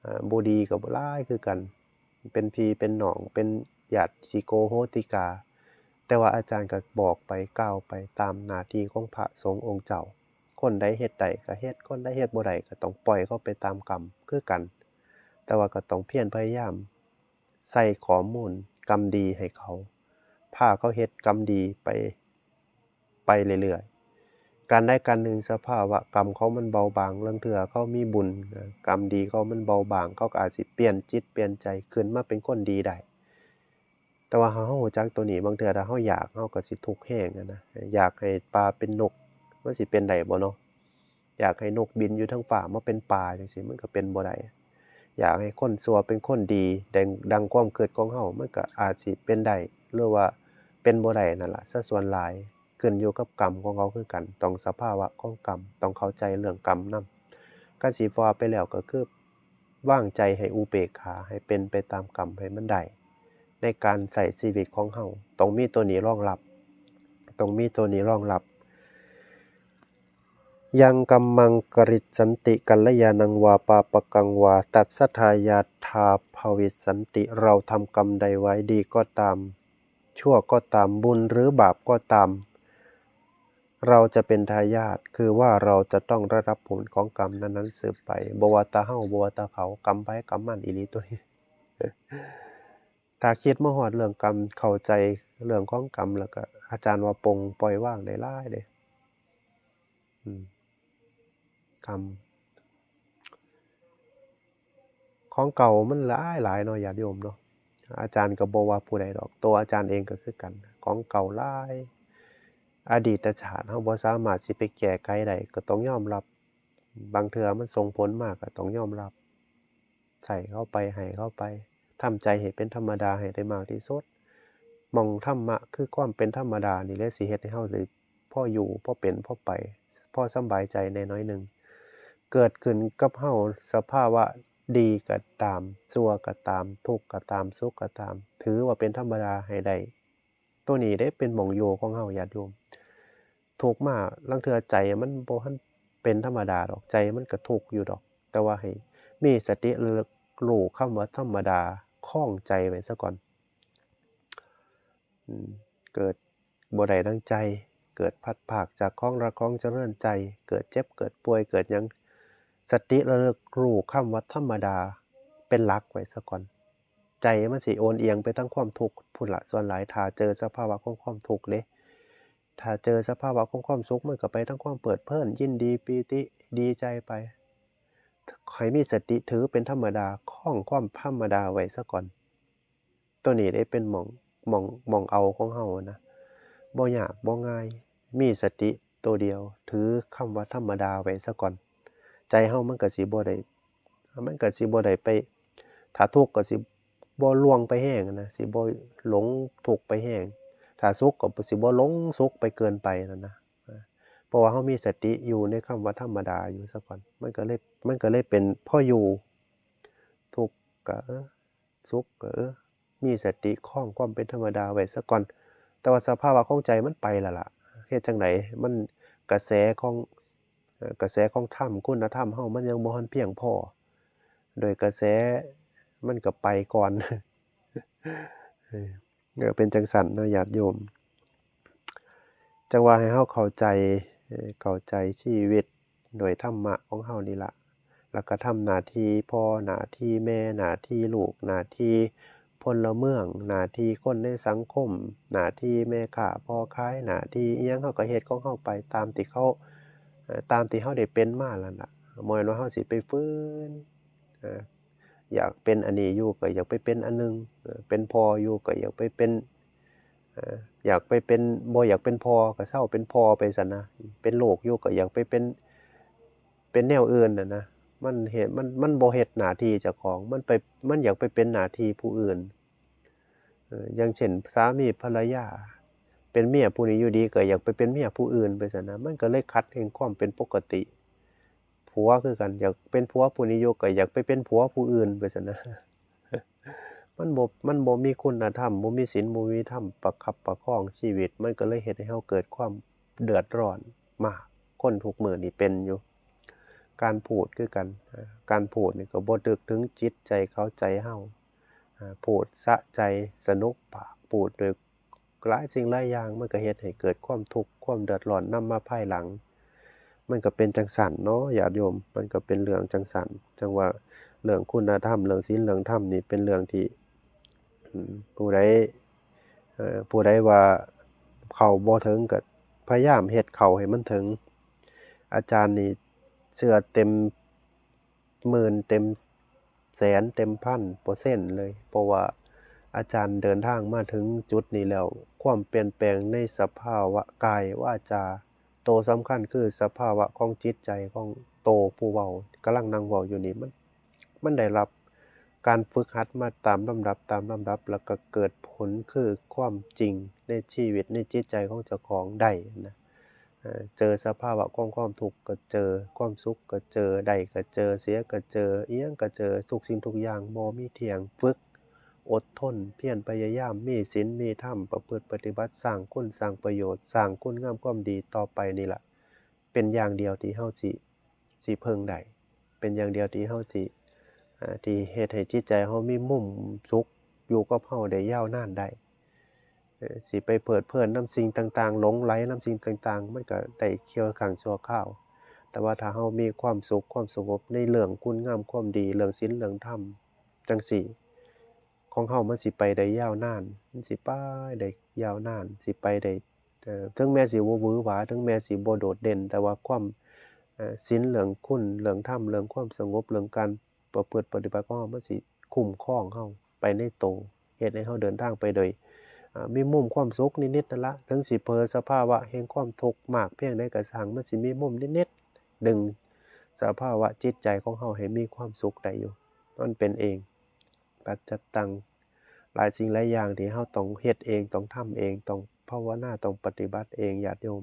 อ่า บ่ดีก็บ่หลายคือกัน เป็นพี่เป็นน้อง เป็นญาติโกโหติกา แต่ว่าอาจารย์ก็บอกไปกล่าวไปตามหน้าที่ของพระสงฆ์องค์เจ้า คนใดเฮ็ดได้ก็เฮ็ด คนใดเฮ็ดบ่ได้ก็ต้องปล่อยเขาไปตามกรรมคือกัน แต่ว่าก็ต้องเพียรพยายามใส่ข้อมูลกรรมดีให้เขา พาเขาเฮ็ดกรรมดีไป ไปเรื่อยๆ การใดการหนึ่งสภาวะกรรมเขามันเบาบาง ลางเทื่อเขามีบุญนะ กรรมดีเขามันเบาบาง เขาก็อาจสิเปลี่ยนจิตเปลี่ยนใจขึ้นมาเป็นคนดีได้ แต่ว่าเฮารู้จักตัวนี้ บางเทื่อถ้าเฮาอยาก เฮาก็สิทุกข์แฮงอะนะ อยากให้ปลาเป็นนก มันสิเป็นได้บ่เนาะ อยากให้นกบินอยู่เทิงฟ้ามาเป็นปลาจั่งซี้ มันก็เป็นบ่ได้ อยากให้คนชั่วเป็นคนดี ดัง ดังความคิดของเฮา มันก็อาจสิเป็นได้ หรือว่าเป็นบ่ได้นั่นล่ะ ซะส่วนหลาย ขึ้นอยู่กับกรรมของเขาคือกัน ต้องสภาวะของกรรม ต้องเข้าใจเรื่องกรรมนำ คันสิว่าไปแล้วก็คือวางใจให้อุเบกขา ให้เป็นไปตามกรรมให้มันได้ ในการใช้ชีวิตของเฮา ต้องมีตัวนี้รองรับ ต้องมีตัวนี้รองรับ ยังกัมมังกริสสันติ กัลยาณังวา ปาปกังวา ตัสสะทายาทาภวิสสันติ เราทำกรรมใดไว้ ดีก็ตาม ชั่วก็ตาม บุญหรือบาปก็ตาม เราจะเป็นทายาท คือว่าเราจะต้องได้รับผลของกรรมนั้นๆสืบไป บ่ว่าแต่เฮา บ่ว่าแต่เขา กรรมไผกรรมมันอีหลีตัวนี้ ถ้าคิดมาฮอดเรื่องกรรม เข้าใจเรื่องของกรรมแล้วก็ อาจารย์ว่าปลงปล่อยวางได้หลายเด้ อืม กรรม ของเก่ามันหลายหลายเนาะ ญาติโยมเนาะ อาจารย์ก็บ่ว่าผู้ใดดอก ตัวอาจารย์เองก็คือกัน ของเก่าหลาย อดีตชาติเฮาบ่สามารถสิไปแก้ไขได้ ก็ต้องยอมรับ บางเทื่อมันส่งผลมาก็ต้องยอมรับ ใช้เขาไป ให้เขาไป ทำใจให้เป็นธรรมดาให้ได้มากที่สุด หม่องธรรมะคือความเป็นธรรมดานี่แหละสิเฮ็ดให้เฮาได้พออยู่ พอเป็น พอไป พอสำบายใจแหน่หน่อยหนึ่ง เกิดขึ้นกับเฮาสภาวะดีก็ตาม ชั่วก็ตาม ทุกข์ก็ตาม สุขก็ตาม ถือว่าเป็นธรรมดาให้ได้ ตัวนี้เด้เป็นหม่องอยู่ของเฮา ญาติโยม ทุกข์มา ลางเทื่อใจมันบ่ทันเป็นธรรมดาดอก ใจมันก็ทุกข์อยู่ดอก แต่ว่าให้มีสติระลึกรู้คำว่าธรรมดา คองใจไว้ซะก่อน อืม เกิดบ่ได้ดังใจ เกิดพลัดพรากจากของรักของเจริญใจ เกิดเจ็บเกิดป่วยเกิดหยัง สติระลึกรู้คำว่าธรรมดาเป็นหลักไว้ซะก่อน ใจมันสิโอนเอียงไปทางความทุกข์พุ้นละส่วนหลาย ถ้าเจอสภาวะของความทุกข์เด้ ถ้าเจอสภาวะของความสุขมันก็ไปทางความเพลิดเพลิน ยินดีปีติดีใจไป ให้มีสติถือเป็นธรรมดา คล้องความธรรมดาไว้ซะก่อน ตัวนี้ได้เป็นหม่องหม่องหม่องเอาของเฮานะ บ่ยากบ่ง่าย มีสติตัวเดียว ถือคำว่าธรรมดาไว้ซะก่อน ใจเฮามันก็สิบ่ได้ มันก็สิบ่ได้ไป ถ้าทุกข์ก็สิบ่ลวงไปแฮงนะ สิบ่หลงทุกข์ไปแฮง ถ้าสุขก็สิบ่หลงสุขไปเกินไปนั่นนะ เพราะว่าเฮามีสติอยู่ในคำว่าธรรมดาอยู่ซะก่อน มันก็เลย มันก็เลยเป็นพออยู่ ทุกข์ก็เออ สุขก็เออ มีสติคล้องความเป็นธรรมดาไว้ซะก่อน แต่ว่าสภาวะของใจมันไปแล้วล่ะ เฮ็ดจั่งใด มันกระแสของ เอ่อ กระแสของธรรม คุณธรรมเฮามันยังบ่ทันเพียงพอ โดยกระแสมันก็ไปก่อน เออ เออ เป็นจั่งซั้นเนาะญาติโยม จั่งว่าให้เฮาเข้าใจ เอ่อ เข้าใจชีวิตโดยธรรมะของเฮานี่ล่ะ แล้วก็ทำหน้าที่พ่อ หน้าที่แม่ หน้าที่ลูก หน้าที่พลเมือง หน้าที่คนในสังคม หน้าที่แม่ค้าพ่อขาย หน้าที่อิหยัง เฮาก็เฮ็ดของเฮาไปตามที่เขา เอ่อ ตามที่เฮาได้เป็นมานั่นล่ะ บ่แม่นว่าเฮาสิไปฝืน เอ่อ อยากเป็นอันนี้อยู่ก็อยากไปเป็นอันหนึ่ง เอ่อ เป็นพ่ออยู่ก็อยากไปเป็น เอ่อ อยากไปเป็น บ่อยากเป็นพ่อก็เซาเป็นพ่อไปซั้นนะ เป็นลูกอยู่ก็อยากไปเป็น เป็นแนวอื่นน่ะนะ มันเฮ็ด มัน มันบ่เฮ็ดหน้าที่เจ้าของ มันไป มันอยากไปเป็นหน้าที่ผู้อื่น เอ่อ อย่างเช่น สามีภรรยา เป็นเมียผู้นี้อยู่ดีก็อยากไปเป็นเมียผู้อื่นไปซั้นนะ มันก็เลยขัดแห่งความเป็นปกติ ผัวคือกัน อยากเป็นผัวผู้นี้อยู่ก็อยากไปเป็นผัวผู้อื่นไปซั้นนะ มันบ่ มันบ่มีคุณธรรม บ่มีศีล บ่มีธรรมประคับประคองชีวิต มันก็เลยเฮ็ดให้เฮาเกิดความเดือดร้อนมาก คนทุกมื้อนี่เป็นอยู่ การพูดคือกัน อ่า การพูดนี่ก็บ่นึกถึงจิตใจเขาใจเฮา อ่า พูดสะใจสนุกปาก พูดโดยหลายสิ่งหลายอย่าง มันก็เฮ็ดให้เกิดความทุกข์ความเดือดร้อนนำมาภายหลัง มันก็เป็นจั่งซั้นเนาะญาติโยม มันก็เป็นเรื่องจั่งซั้น จั่งว่าเรื่องคุณธรรม เรื่องศีล เรื่องธรรมนี่เป็นเรื่องที่ อืม ผู้ใด เอ่อ ผู้ใดว่าเข้าบ่ถึงก็พยายามเฮ็ดเข้าให้มันถึง อาจารย์นี่เชื่อเต็มหมื่น เต็มแสน เต็มพันเปอร์เซ็นต์เลย เพราะว่าอาจารย์เดินทางมาถึงจุดนี้แล้ว ความเปลี่ยนแปลงในสภาวะกายวาจา โตสำคัญคือสภาวะของจิตใจของโตผู้เว้า กำลังนั่งเว้าอยู่นี่ มัน มันได้รับการฝึกหัดมาตามลำดับ ตามลำดับ แล้วก็เกิดผลคือความจริงในชีวิต ในจิตใจของเจ้าของได้นะ เอ่อ เจอสภาวะของความทุกข์ก็เจอ ความสุขก็เจอ ได้ก็เจอ เสียก็เจอ อิหยังก็เจอ ทุกสิ่งทุกอย่างบ่มีเที่ยง ฝึก อดทน เพียรพยายาม มีศีล มีธรรม ประพฤติปฏิบัติ สร้างคุณ สร้างประโยชน์ สร้างคุณงามความดีต่อไปนี่ล่ะ เป็นอย่างเดียวที่เฮาสิ สิเพิ่งได้ เป็นอย่างเดียวที่เฮาสิ อ่า ที่เฮ็ดให้จิตใจเฮามีมุมสุขอยู่กับเฮาได้ยาวนานได้ เอ่อ สิไปเพลิดเพลินนำสิ่งต่างๆ หลงใหลนำสิ่งต่างๆ มันก็ได้ชั่วครั้งชั่วคราว แต่ว่าถ้าเฮามีความสุขความสงบในเรื่องคุณงามความดี เรื่องศีลเรื่องธรรม จั่งซี้ ของเฮามันสิไปได้ยาวนาน มันสิไปได้ยาวนาน สิไปได้ เอ่อ ถึงแม้สิบ่หวือหวา ถึงแม้สิบ่โดดเด่น แต่ว่าความ เอ่อ ศีล เรื่องคุณ เรื่องธรรม เรื่องความสงบ เรื่องการประพฤติปฏิบัติของเฮา มันสิคุ้มครองเฮาไปในโต เฮ็ดให้เฮาเดินทางไปโดย อ่า มีมุมความสุขนิดๆ นั่นละ ถึงสิเผชิญสภาวะแห่งความทุกข์มากเพียงใดก็ช่าง มันสิมีมุมนิดๆ ดึงสภาวะจิตใจของเฮาให้มีความสุขได้อยู่ มันเป็นเอง ปัจจัตตัง หลายสิ่งหลายอย่างที่เฮาต้องเฮ็ดเอง ต้องทำเอง ต้องภาวนา ต้องปฏิบัติเอง ญาติโยม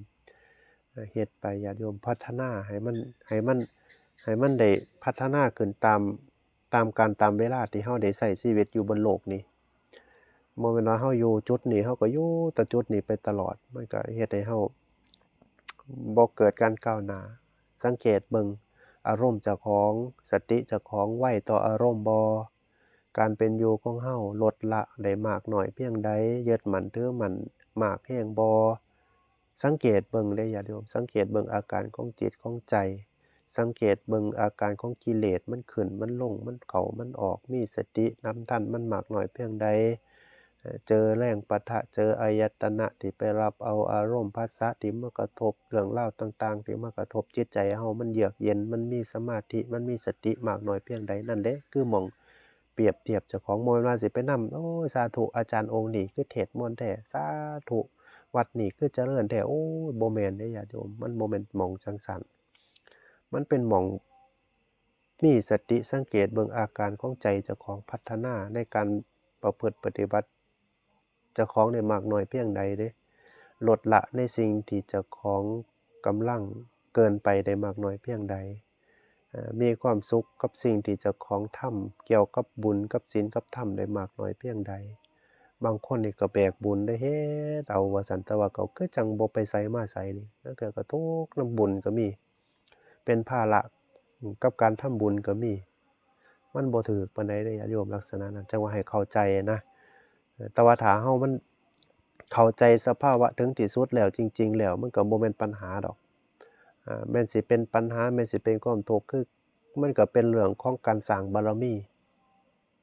เอ่อ เฮ็ดไป ญาติโยม พัฒนาให้มัน ให้มัน ให้มันได้พัฒนาขึ้นตาม ตามกาลตามเวลาที่เฮาได้ใช้ชีวิตอยู่บนโลกนี้ บ่แม่นว่าเฮาอยู่จุดนี้ เฮาก็อยู่แต่จุดนี้ไปตลอด มันก็เฮ็ดให้เฮาบ่เกิดการก้าวหน้า สังเกตเบิ่งอารมณ์เจ้าของ สติเจ้าของไวต่ออารมณ์บ่ การเป็นอยู่ของเฮาลดละได้มากน้อยเพียงใด ยึดมั่นถือมั่นมากแฮงบ่ สังเกตเบิ่งเด้อญาติโยม สังเกตเบิ่งอาการของจิตของใจ สังเกตเบิ่งอาการของกิเลส มันขึ้น มันลง มันเข้า มันออก มีสตินำทันมันมากน้อยเพียงใด เอ่อ เจอแรงปะทะ เจออายตนะที่ไปรับเอาอารมณ์ผัสสะที่มากระทบ เรื่องราวต่างๆ ที่มากระทบจิตใจเฮา มันเยือกเย็น มันมีสมาธิ มันมีสติมากน้อยเพียงใด นั่นเด้คือหม่องเปรียบเทียบเจ้าของ บ่แม่นว่าสิไปนำ โอ้ย สาธุ อาจารย์องค์นี้คือเทศน์ม่วนแท้ สาธุ วัดนี้คือเจริญแท้ โอ้ย บ่แม่นเด้ญาติโยม มันบ่แม่นหม่องจั่งซั้น มันเป็นหม่องมีสติสังเกตเบิ่งอาการของใจเจ้าของ พัฒนาในการประพฤติปฏิบัติเจ้าของได้มากน้อยเพียงใดเด้ ลดละในสิ่งที่เจ้าของกำลังเกินไปได้มากน้อยเพียงใด เอ่อ มีความสุขกับสิ่งที่เจ้าของทำ เกี่ยวกับบุญกับศีลกับธรรมได้มากน้อยเพียงใด บางคนนี่ก็แบกบุญได้เฮ็ดเอาว่าซั่น แต่ว่าก็คือจั่งบ่ไปไสมาไสนี่ ลางเทื่อก็ทุกข์นำบุญก็มี เป็นภาระ อืม กับการทำบุญก็มี มันบ่ถืกปานใดเด้ญาติโยม ลักษณะนั้น จั่งว่าให้เข้าใจนะ เอ่อ แต่ว่าถ้าเฮามันเข้าใจสภาวะถึงที่สุดแล้ว จริงๆ แล้วมันก็บ่แม่นปัญหาดอก อ่า แม่นสิเป็นปัญหา แม่นสิเป็นความทุกข์ คือมันก็เป็นเรื่องของการสร้างบารมี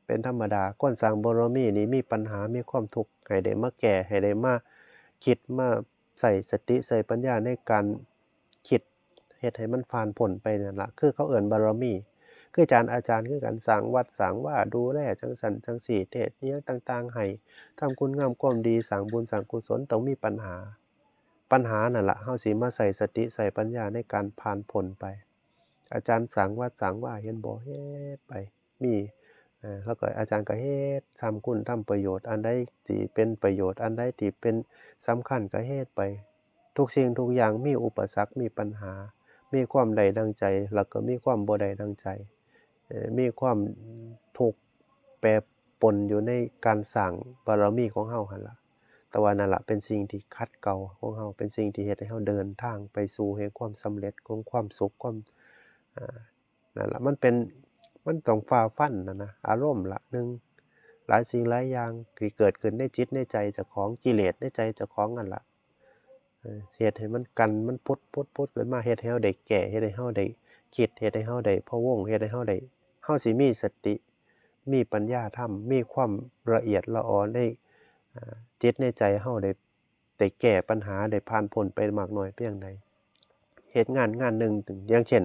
เป็นธรรมดา คนสร้างบารมีนี่มีปัญหา มีความทุกข์ ให้ได้มาแก้ ให้ได้มาคิด มาใช้สติ ใช้ปัญญาในการคิด เฮ็ดให้มันผ่านพ้นไปนั่นล่ะ คือเขาเอิ้นบารมี คืออาจารย์ อาจารย์คือกัน สร้างวัด สร้างวา ดูแลจั่งซั้นจั่งซี้ เทศน์อิหยังต่างๆ ให้ ทำคุณงามความดี สร้างบุญสร้างกุศล ต้องมีปัญหา ปัญหานั่นล่ะ เฮาสิมาใช้สติ ใช้ปัญญาในการผ่านพ้นไป อาจารย์สร้างวัด สร้างวา เห็นบ่ เฮ็ดไป มี เอ่อ แล้วก็อาจารย์ก็เฮ็ด ทำคุณทำประโยชน์ อันใดที่เป็นประโยชน์ อันใดที่เป็นสำคัญก็เฮ็ดไป ทุกสิ่งทุกอย่างมีอุปสรรค มีปัญหา มีความได้ดังใจ แล้วก็มีความบ่ได้ดังใจ เอ่อ มีความทุกข์แปรปรวนอยู่ในการสร้างบารมีของเฮาหั่นล่ะ แต่ว่านั่นล่ะเป็นสิ่งที่ขัดเกลาของเฮา เป็นสิ่งที่เฮ็ดให้เฮาเดินทางไปสู่แห่งความสำเร็จ ของความสุข ความ อ่า นั่นล่ะ มันเป็น มันต้องฝ่าฟันน่ะนะ อารมณ์ละหนึ่ง หลายสิ่งหลายอย่างที่เกิดขึ้นในจิตในใจเจ้าของ กิเลสในใจเจ้าของนั่นล่ะ เออ เฮ็ดให้มันกั๋น มันผุด ผุด ผุดขึ้นมา เฮ็ดให้เฮาได้แก้ เฮ็ดให้เฮาได้คิด เฮ็ดให้เฮาได้พะวง เฮ็ดให้เฮาได้ เฮาสิมีสติ มีปัญญาธรรม มีความละเอียดละออใน อ่า จิตในใจเฮาได้ ได้แก้ปัญหา ได้ผ่านพ้นไปมากน้อยเพียงใด เฮ็ดงานงานหนึ่ง อย่างเช่น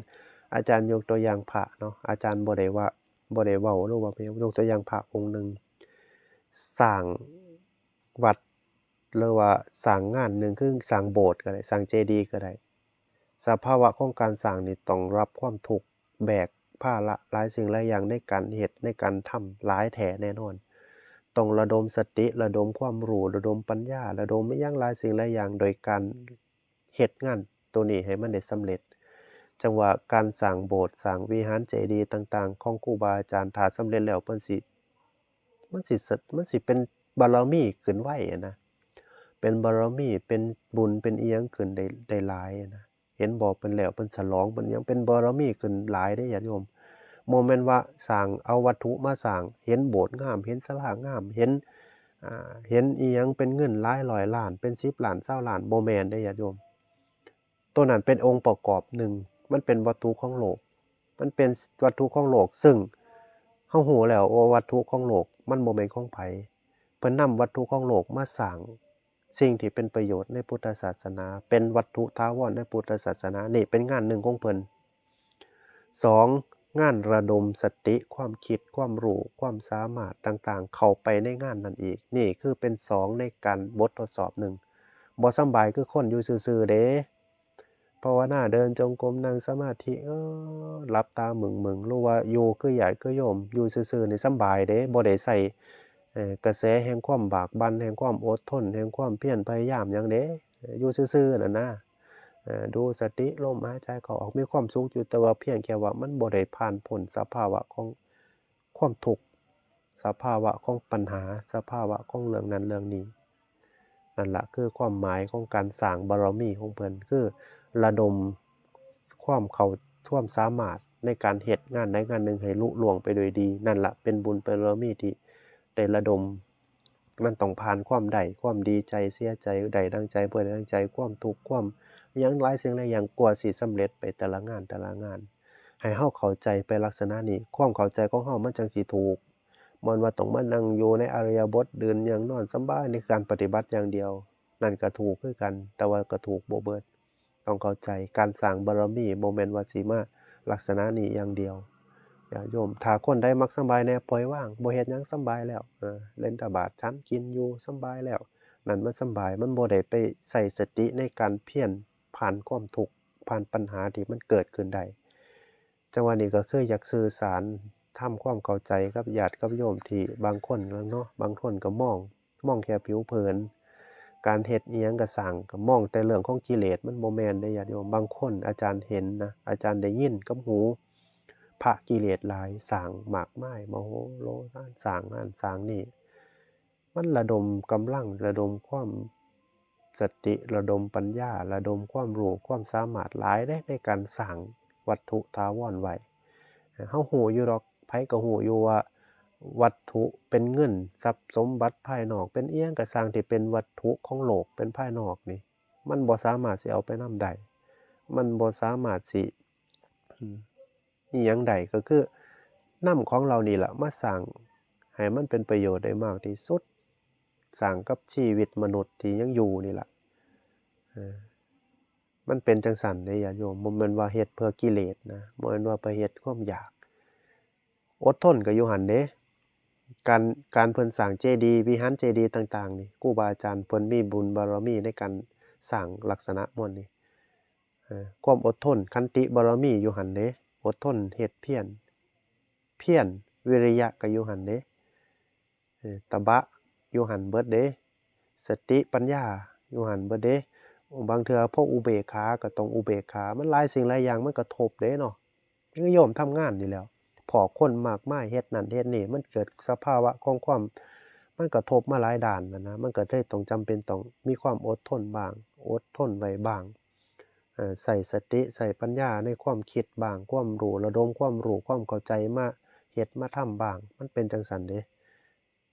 อาจารย์ยกตัวอย่างพระเนาะ อาจารย์บ่ได้ว่า บ่ได้เว้า หรือว่าไปยกตัวอย่างพระองค์หนึ่ง สร้างวัด หรือว่าสร้างงานหนึ่ง คือสร้างโบสถ์ก็ได้ สร้างเจดีย์ก็ได้ สภาวะของการสร้างนี่ต้องรับความทุกข์ แบกภาระหลายสิ่งหลายอย่างในการเฮ็ด ในการทำหลายแท้แน่นอน ต้องระดมสติ ระดมความรู้ ระดมปัญญา ระดมอิหยังหลายสิ่งหลายอย่าง โดยการเฮ็ดงานตัวนี้ให้มันได้สำเร็จ จั่งว่าการสร้างโบสถ์ สร้างวิหารเจดีย์ต่างๆ ของครูบาอาจารย์ ถ้าสำเร็จแล้วเพิ่นสิ มันสิสะ มันสิเป็นบารมีขึ้นไวอะนะ เป็นบารมี เป็นบุญ เป็นอิหยังขึ้นได้ ได้หลายอะนะ เห็นบ่ เพิ่นแล้ว เพิ่นฉลอง เพิ่นหยัง เป็นบารมีขึ้นหลายเด้ญาติโยม บ่แม่นว่าสร้าง เอาวัตถุมาสร้าง เห็นโบสถ์งาม เห็นศาลางาม เห็น อ่า เห็นอิหยังเป็นเงินหลายร้อยล้าน เป็นสิบล้าน ซาวล้าน บ่แม่นเด้ญาติโยม ตัวนั้นเป็นองค์ประกอบหนึ่ง มันเป็นวัตถุของโลก มันเป็นวัตถุของโลก ซึ่งเฮาฮู้แล้วว่าวัตถุของโลกมันบ่แม่นของไผ เพิ่นนำวัตถุของโลกมาสร้างสิ่งที่เป็นประโยชน์ในพุทธศาสนา เป็นวัตถุถาวรในพุทธศาสนา นี่เป็นงานหนึ่งของเพิ่น สอง งานระดมสติ ความคิด ความรู้ ความสามารถต่างๆ เข้าไปในงานนั้นอีก นี่คือเป็นสองในการบททดสอบหนึ่ง บ่สำบายคือคนอยู่ซื่อๆ เด้ ภาวนา เดินจงกรม นั่งสมาธิ เออ หลับตามึงๆ หรือว่าอยู่คือญาติคือโยม อยู่ซื่อๆ นี่สำบายเด้ บ่ได้ใช้ เอ่อ กระแสแห่งความบากบั่น แห่งความอดทน แห่งความเพียรพยายามหยังเด้ อยู่ซื่อๆ นั่นนะ เอ่อ ดูสติลมหายใจเข้าออก มีความสุขอยู่ แต่ว่าเพียงแค่ว่ามันบ่ได้ผ่านพ้นสภาวะของความทุกข์ สภาวะของปัญหา สภาวะของเรื่องนั้นเรื่องนี้ นั่นล่ะคือความหมายของการสร้างบารมีของเพิ่น คือระดมความเข้า ความสามารถในการเฮ็ดงานใดงานหนึ่งให้ลุล่วงไปโดยดี นั่นล่ะเป็นบุญเป็นบารมีที่ได้ระดม มันต้องผ่านความได้ ความดีใจ เสียใจ ได้ดังใจ บ่ได้ดังใจ ความทุกข์ ความอิหยังหลายสิ่งหลายอย่าง กว่าสิสำเร็จไปแต่ละงาน แต่ละงาน ให้เฮาเข้าใจไปลักษณะนี้ ความเข้าใจของเฮามันจั่งสิถูก บ่แม่นว่าต้องมานั่งอยู่ในอิริยาบถยืน นั่ง นอนสำบาย ในการปฏิบัติอย่างเดียว นั่นก็ถูกคือกัน แต่ว่าก็ถูกบ่เบิด ต้องเข้าใจ การสร้างบารมีบ่แม่นว่าสิมาลักษณะนี้อย่างเดียว ญาติโยม ถ้าคนใดมักสำบายแหน่ ปล่อยวาง บ่เฮ็ดหยัง สำบายแล้ว เออ เล่นตาบาด ฉันกินอยู่ สำบายแล้ว นั่นมันสำบาย มันบ่ได้ไปใช้สติในการเพียรผ่านความทุกข์ ผ่านปัญหาที่มันเกิดขึ้นได้ จังหวะนี้ก็คืออยากสื่อสาร ทำความเข้าใจกับญาติกับโยมที่บางคนเนาะ บางคนก็มอง มองแค่ผิวเผิน การเฮ็ดอิหยังก็ซ่าง ก็มองแต่เรื่องของกิเลส มันบ่แม่นเด้ญาติโยม บางคนอาจารย์เห็นนะ อาจารย์ได้ยินกับหู พระกิเลสหลาย ซ่างมากมาย มโหฬาร ซ่างนั่นซ่างนี่ มันระดมกำลัง ระดมความสติ ระดมปัญญา ระดมความรู้ ความสามารถหลายเด้ ในการสร้างวัตถุถาวรไว้ เฮาฮู้อยู่ดอก ไผก็ฮู้อยู่ว่าวัตถุเป็นเงิน ทรัพย์สมบัติภายนอก เป็นอิหยังก็ซ่างที่เป็นวัตถุของโลก เป็นภายนอกนี่ มันบ่สามารถสิเอาไปนำได้ มันบ่สามารถสิ อืม อิหยังได้ ก็คือนำของเหล่านี้ล่ะมาสร้างให้มันเป็นประโยชน์ได้มากที่สุด สร้างกับชีวิตมนุษย์ที่ยังอยู่นี่ล่ะ เออ มันเป็นจั่งซั้นเด้ญาติโยม บ่แม่นว่าเฮ็ดเพื่อกิเลสนะ บ่แม่นว่าไปเฮ็ดความอยาก อดทนก็อยู่หั่นเด้ การ การเพิ่นสร้างเจดีย์ วิหารเจดีย์ต่างๆ นี่ ครูบาอาจารย์เพิ่นมีบุญบารมีในการสร้างลักษณะหมดนี่ เอ่อ ความอดทน ขันติบารมีอยู่หั่นเด้ อดทนเฮ็ดเพียร เพียร วิริยะก็อยู่หั่นเด้ เอ่อ ตบะอยู่หั่นเบิดเด้ สติปัญญาอยู่หั่นเบิดเด้ บางเทื่อพออุเบกขาก็ต้องอุเบกขา มันหลายสิ่งหลายอย่างมันกระทบเด้เนาะ คือโยมทำงานนี่แหล้ว พ้อคนมากมายเฮ็ดนั่นเฮ็ดนี่ มันเกิดสภาวะของความ มันกระทบมาหลายด้านแล้วนะ มันก็เลยต้องจำเป็นต้องมีความอดทนบ้าง อดทนไว้บ้าง เอ่อ ใช้สติ ใช้ปัญญาในความคิดบ้าง ความรู้ ระดมความรู้ ความเข้าใจมาเฮ็ดมาทำบ้าง มันเป็นจั่งซั้นเด้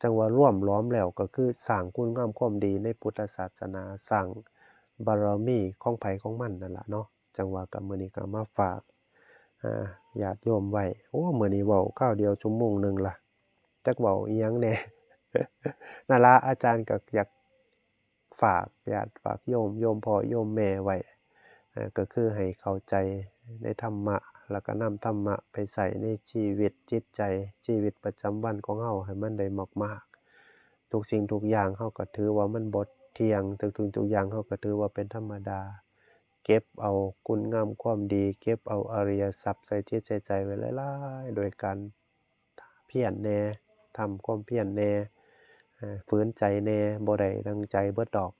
จั่งว่ารวมหลอมแล้วก็คือสร้างคุณงามความดีในพุทธศาสนา สร้างบารมีของไผของมันนั่นล่ะเนาะ จั่งว่าก็มื้อนี้ก็มาฝาก อ่า ญาติโยมไว้ โอ้ มื้อนี้เว้าคราวเดียวชั่วโมงหนึ่งล่ะ จักเว้าอิหยังแหน่ นั่นล่ะ อาจารย์ก็อยากฝากญาติฝากโยม โยมพ่อโยมแม่ไว้ เอ่อ ก็คือให้เข้าใจในธรรมะ แล้วก็นำธรรมะไปใช้ในชีวิตจิตใจ ชีวิตประจำวันของเฮาให้มันได้มากๆ ทุกสิ่งทุกอย่างเฮาก็ถือว่ามันบ่เที่ยง ทุกสิ่งทุกอย่างเฮาก็ถือว่าเป็นธรรมดา เก็บเอาคุณงามความดี เก็บเอาอริยทรัพย์ใส่จิตใส่ใจไว้หลายๆ โดยการเพียรแหน่ ทำความเพียรแหน่ เอ่อ ฝืนใจแหน่ บ่ได้ดังใจเบิดดอก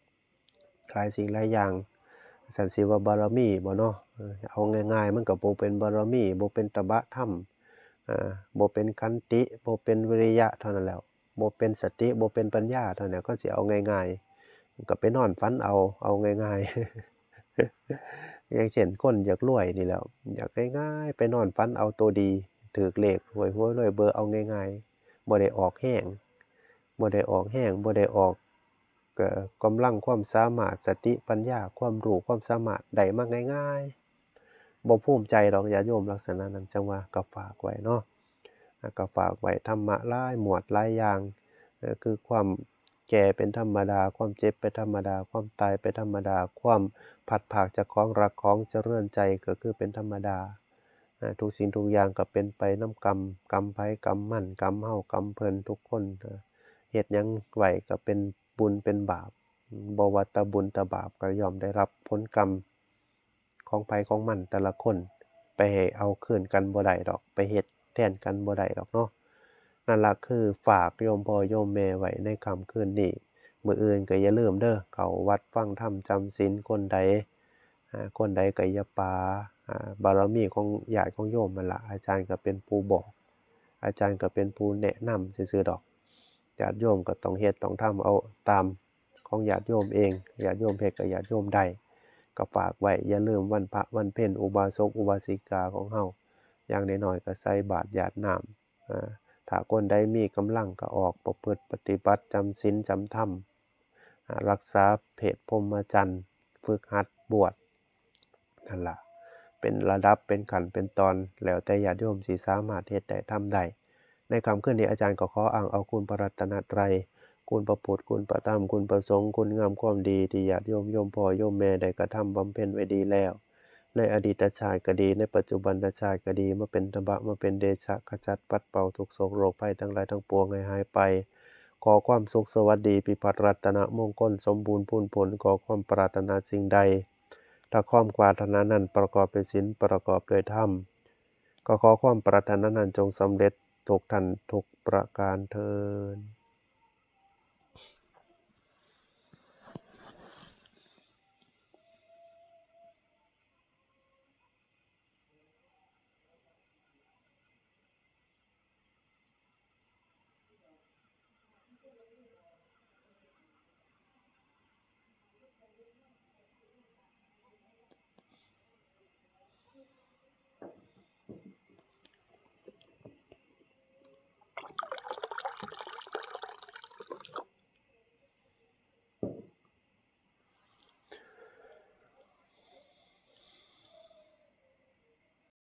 หลายสิ่งหลายอย่าง ซั่นสิว่าบารมีบ่เนาะ เออ เอาง่ายๆ มันก็บ่เป็นบารมี บ่เป็นตบะธรรม อ่า บ่เป็นขันติ บ่เป็นวิริยะเท่านั้นแหล้ว บ่เป็นสติ บ่เป็นปัญญาเท่านั้น ก็สิเอาง่ายๆ ก็ไปนอนฝันเอา เอาง่ายๆ อย่างเช่นคนอยากรวยนี่แหล้ว อยากง่ายๆ ไปนอนฝันเอาตัวดี ถืกเลข หวยหวยรวยเบอร์ เอาง่ายๆ บ่ได้ออกแฮง บ่ได้ออกแฮง บ่ได้ออก ก็กำลังความสามารถ สติปัญญา ความรู้ ความสามารถได้มาง่ายๆ บ่ภูมิใจดอกญาติโยมลักษณะนั้น จั่งว่าก็ฝากไว้เนาะ อ่ะ ก็ฝากไว้ธรรมะหลายหมวดหลายอย่าง เอ่อ คือความแก่เป็นธรรมดา ความเจ็บเป็นธรรมดา ความตายเป็นธรรมดา ความพลัดพรากจากของรักของเจริญใจก็คือเป็นธรรมดา อ่า ทุกสิ่งทุกอย่างก็เป็นไปนำกรรม กรรมไผกรรมมัน กรรมเฮากรรมเพิ่น ทุกคน อ่า เฮ็ดหยังไว้ก็เป็นบุญเป็นบาป บ่ว่าแต่บุญแต่บาปก็ย่อมได้รับผลกรรมของไผของมันแต่ละคน ไปให้เอาคืนกันบ่ได้ดอก ไปเฮ็ดแทนกันบ่ได้ดอกเนาะ นั่นล่ะคือฝากโยมพ่อโยมแม่ไว้ในค่ำคืนนี้ มื้ออื่นก็อย่าลืมเด้อ เข้าวัดฟังธรรมจำศีลคนใด อ่า คนใดก็อย่าป๋า อ่า บารมีของญาติของโยมนั่นล่ะ อาจารย์ก็เป็นผู้บอก อาจารย์ก็เป็นผู้แนะนำซื่อๆดอก ญาติโยมก็ต้องเฮ็ดต้องทำเอาตามของญาติโยมเอง ญาติโยมเฮ็ดก็ญาติโยมได้ ก็ฝากไว้ อย่าลืมวันพระวันเพ็ญ อุบาสกอุบาสิกาของเฮา อย่างน้อยๆก็ใส่บาตรหยาดน้ำ อ่า ถ้าคนใดมีกำลังก็ออกประพฤติปฏิบัติจำศีลจำธรรม อ่า รักษาเพศพรหมจรรย์ ฝึกหัดบวช นั่นล่ะ เป็นระดับ เป็นขั้น เป็นตอน แล้วแต่ญาติโยมสิสามารถเฮ็ดได้ ทำได้ ในค่ำคืนนี้อาจารย์ก็ขออ้างเอาคุณพระรัตนตรัย คุณพระพุทธ คุณพระธรรม คุณพระสงฆ์ คุณงามความดีที่ญาติโยม โยมพ่อ โยมแม่ได้กระทำบำเพ็ญไว้ดีแล้ว ในอดีตชาติก็ดี ในปัจจุบันชาติก็ดี มาเป็นธรรมะ มาเป็นเดชะ ขจัดปัดเป่าทุกข์โศกโรคภัยทั้งหลายทั้งปวงให้หายไป ขอความสุขสวัสดี พิพัฒน์รัตนมงคล สมบูรณ์พูนผล ขอความปรารถนาสิ่งใด ถ้าความปรารถนานั้นประกอบด้วยศีล ประกอบด้วยธรรม ก็ขอความปรารถนานั้นจงสำเร็จทุกท่านทุกประการเทอญ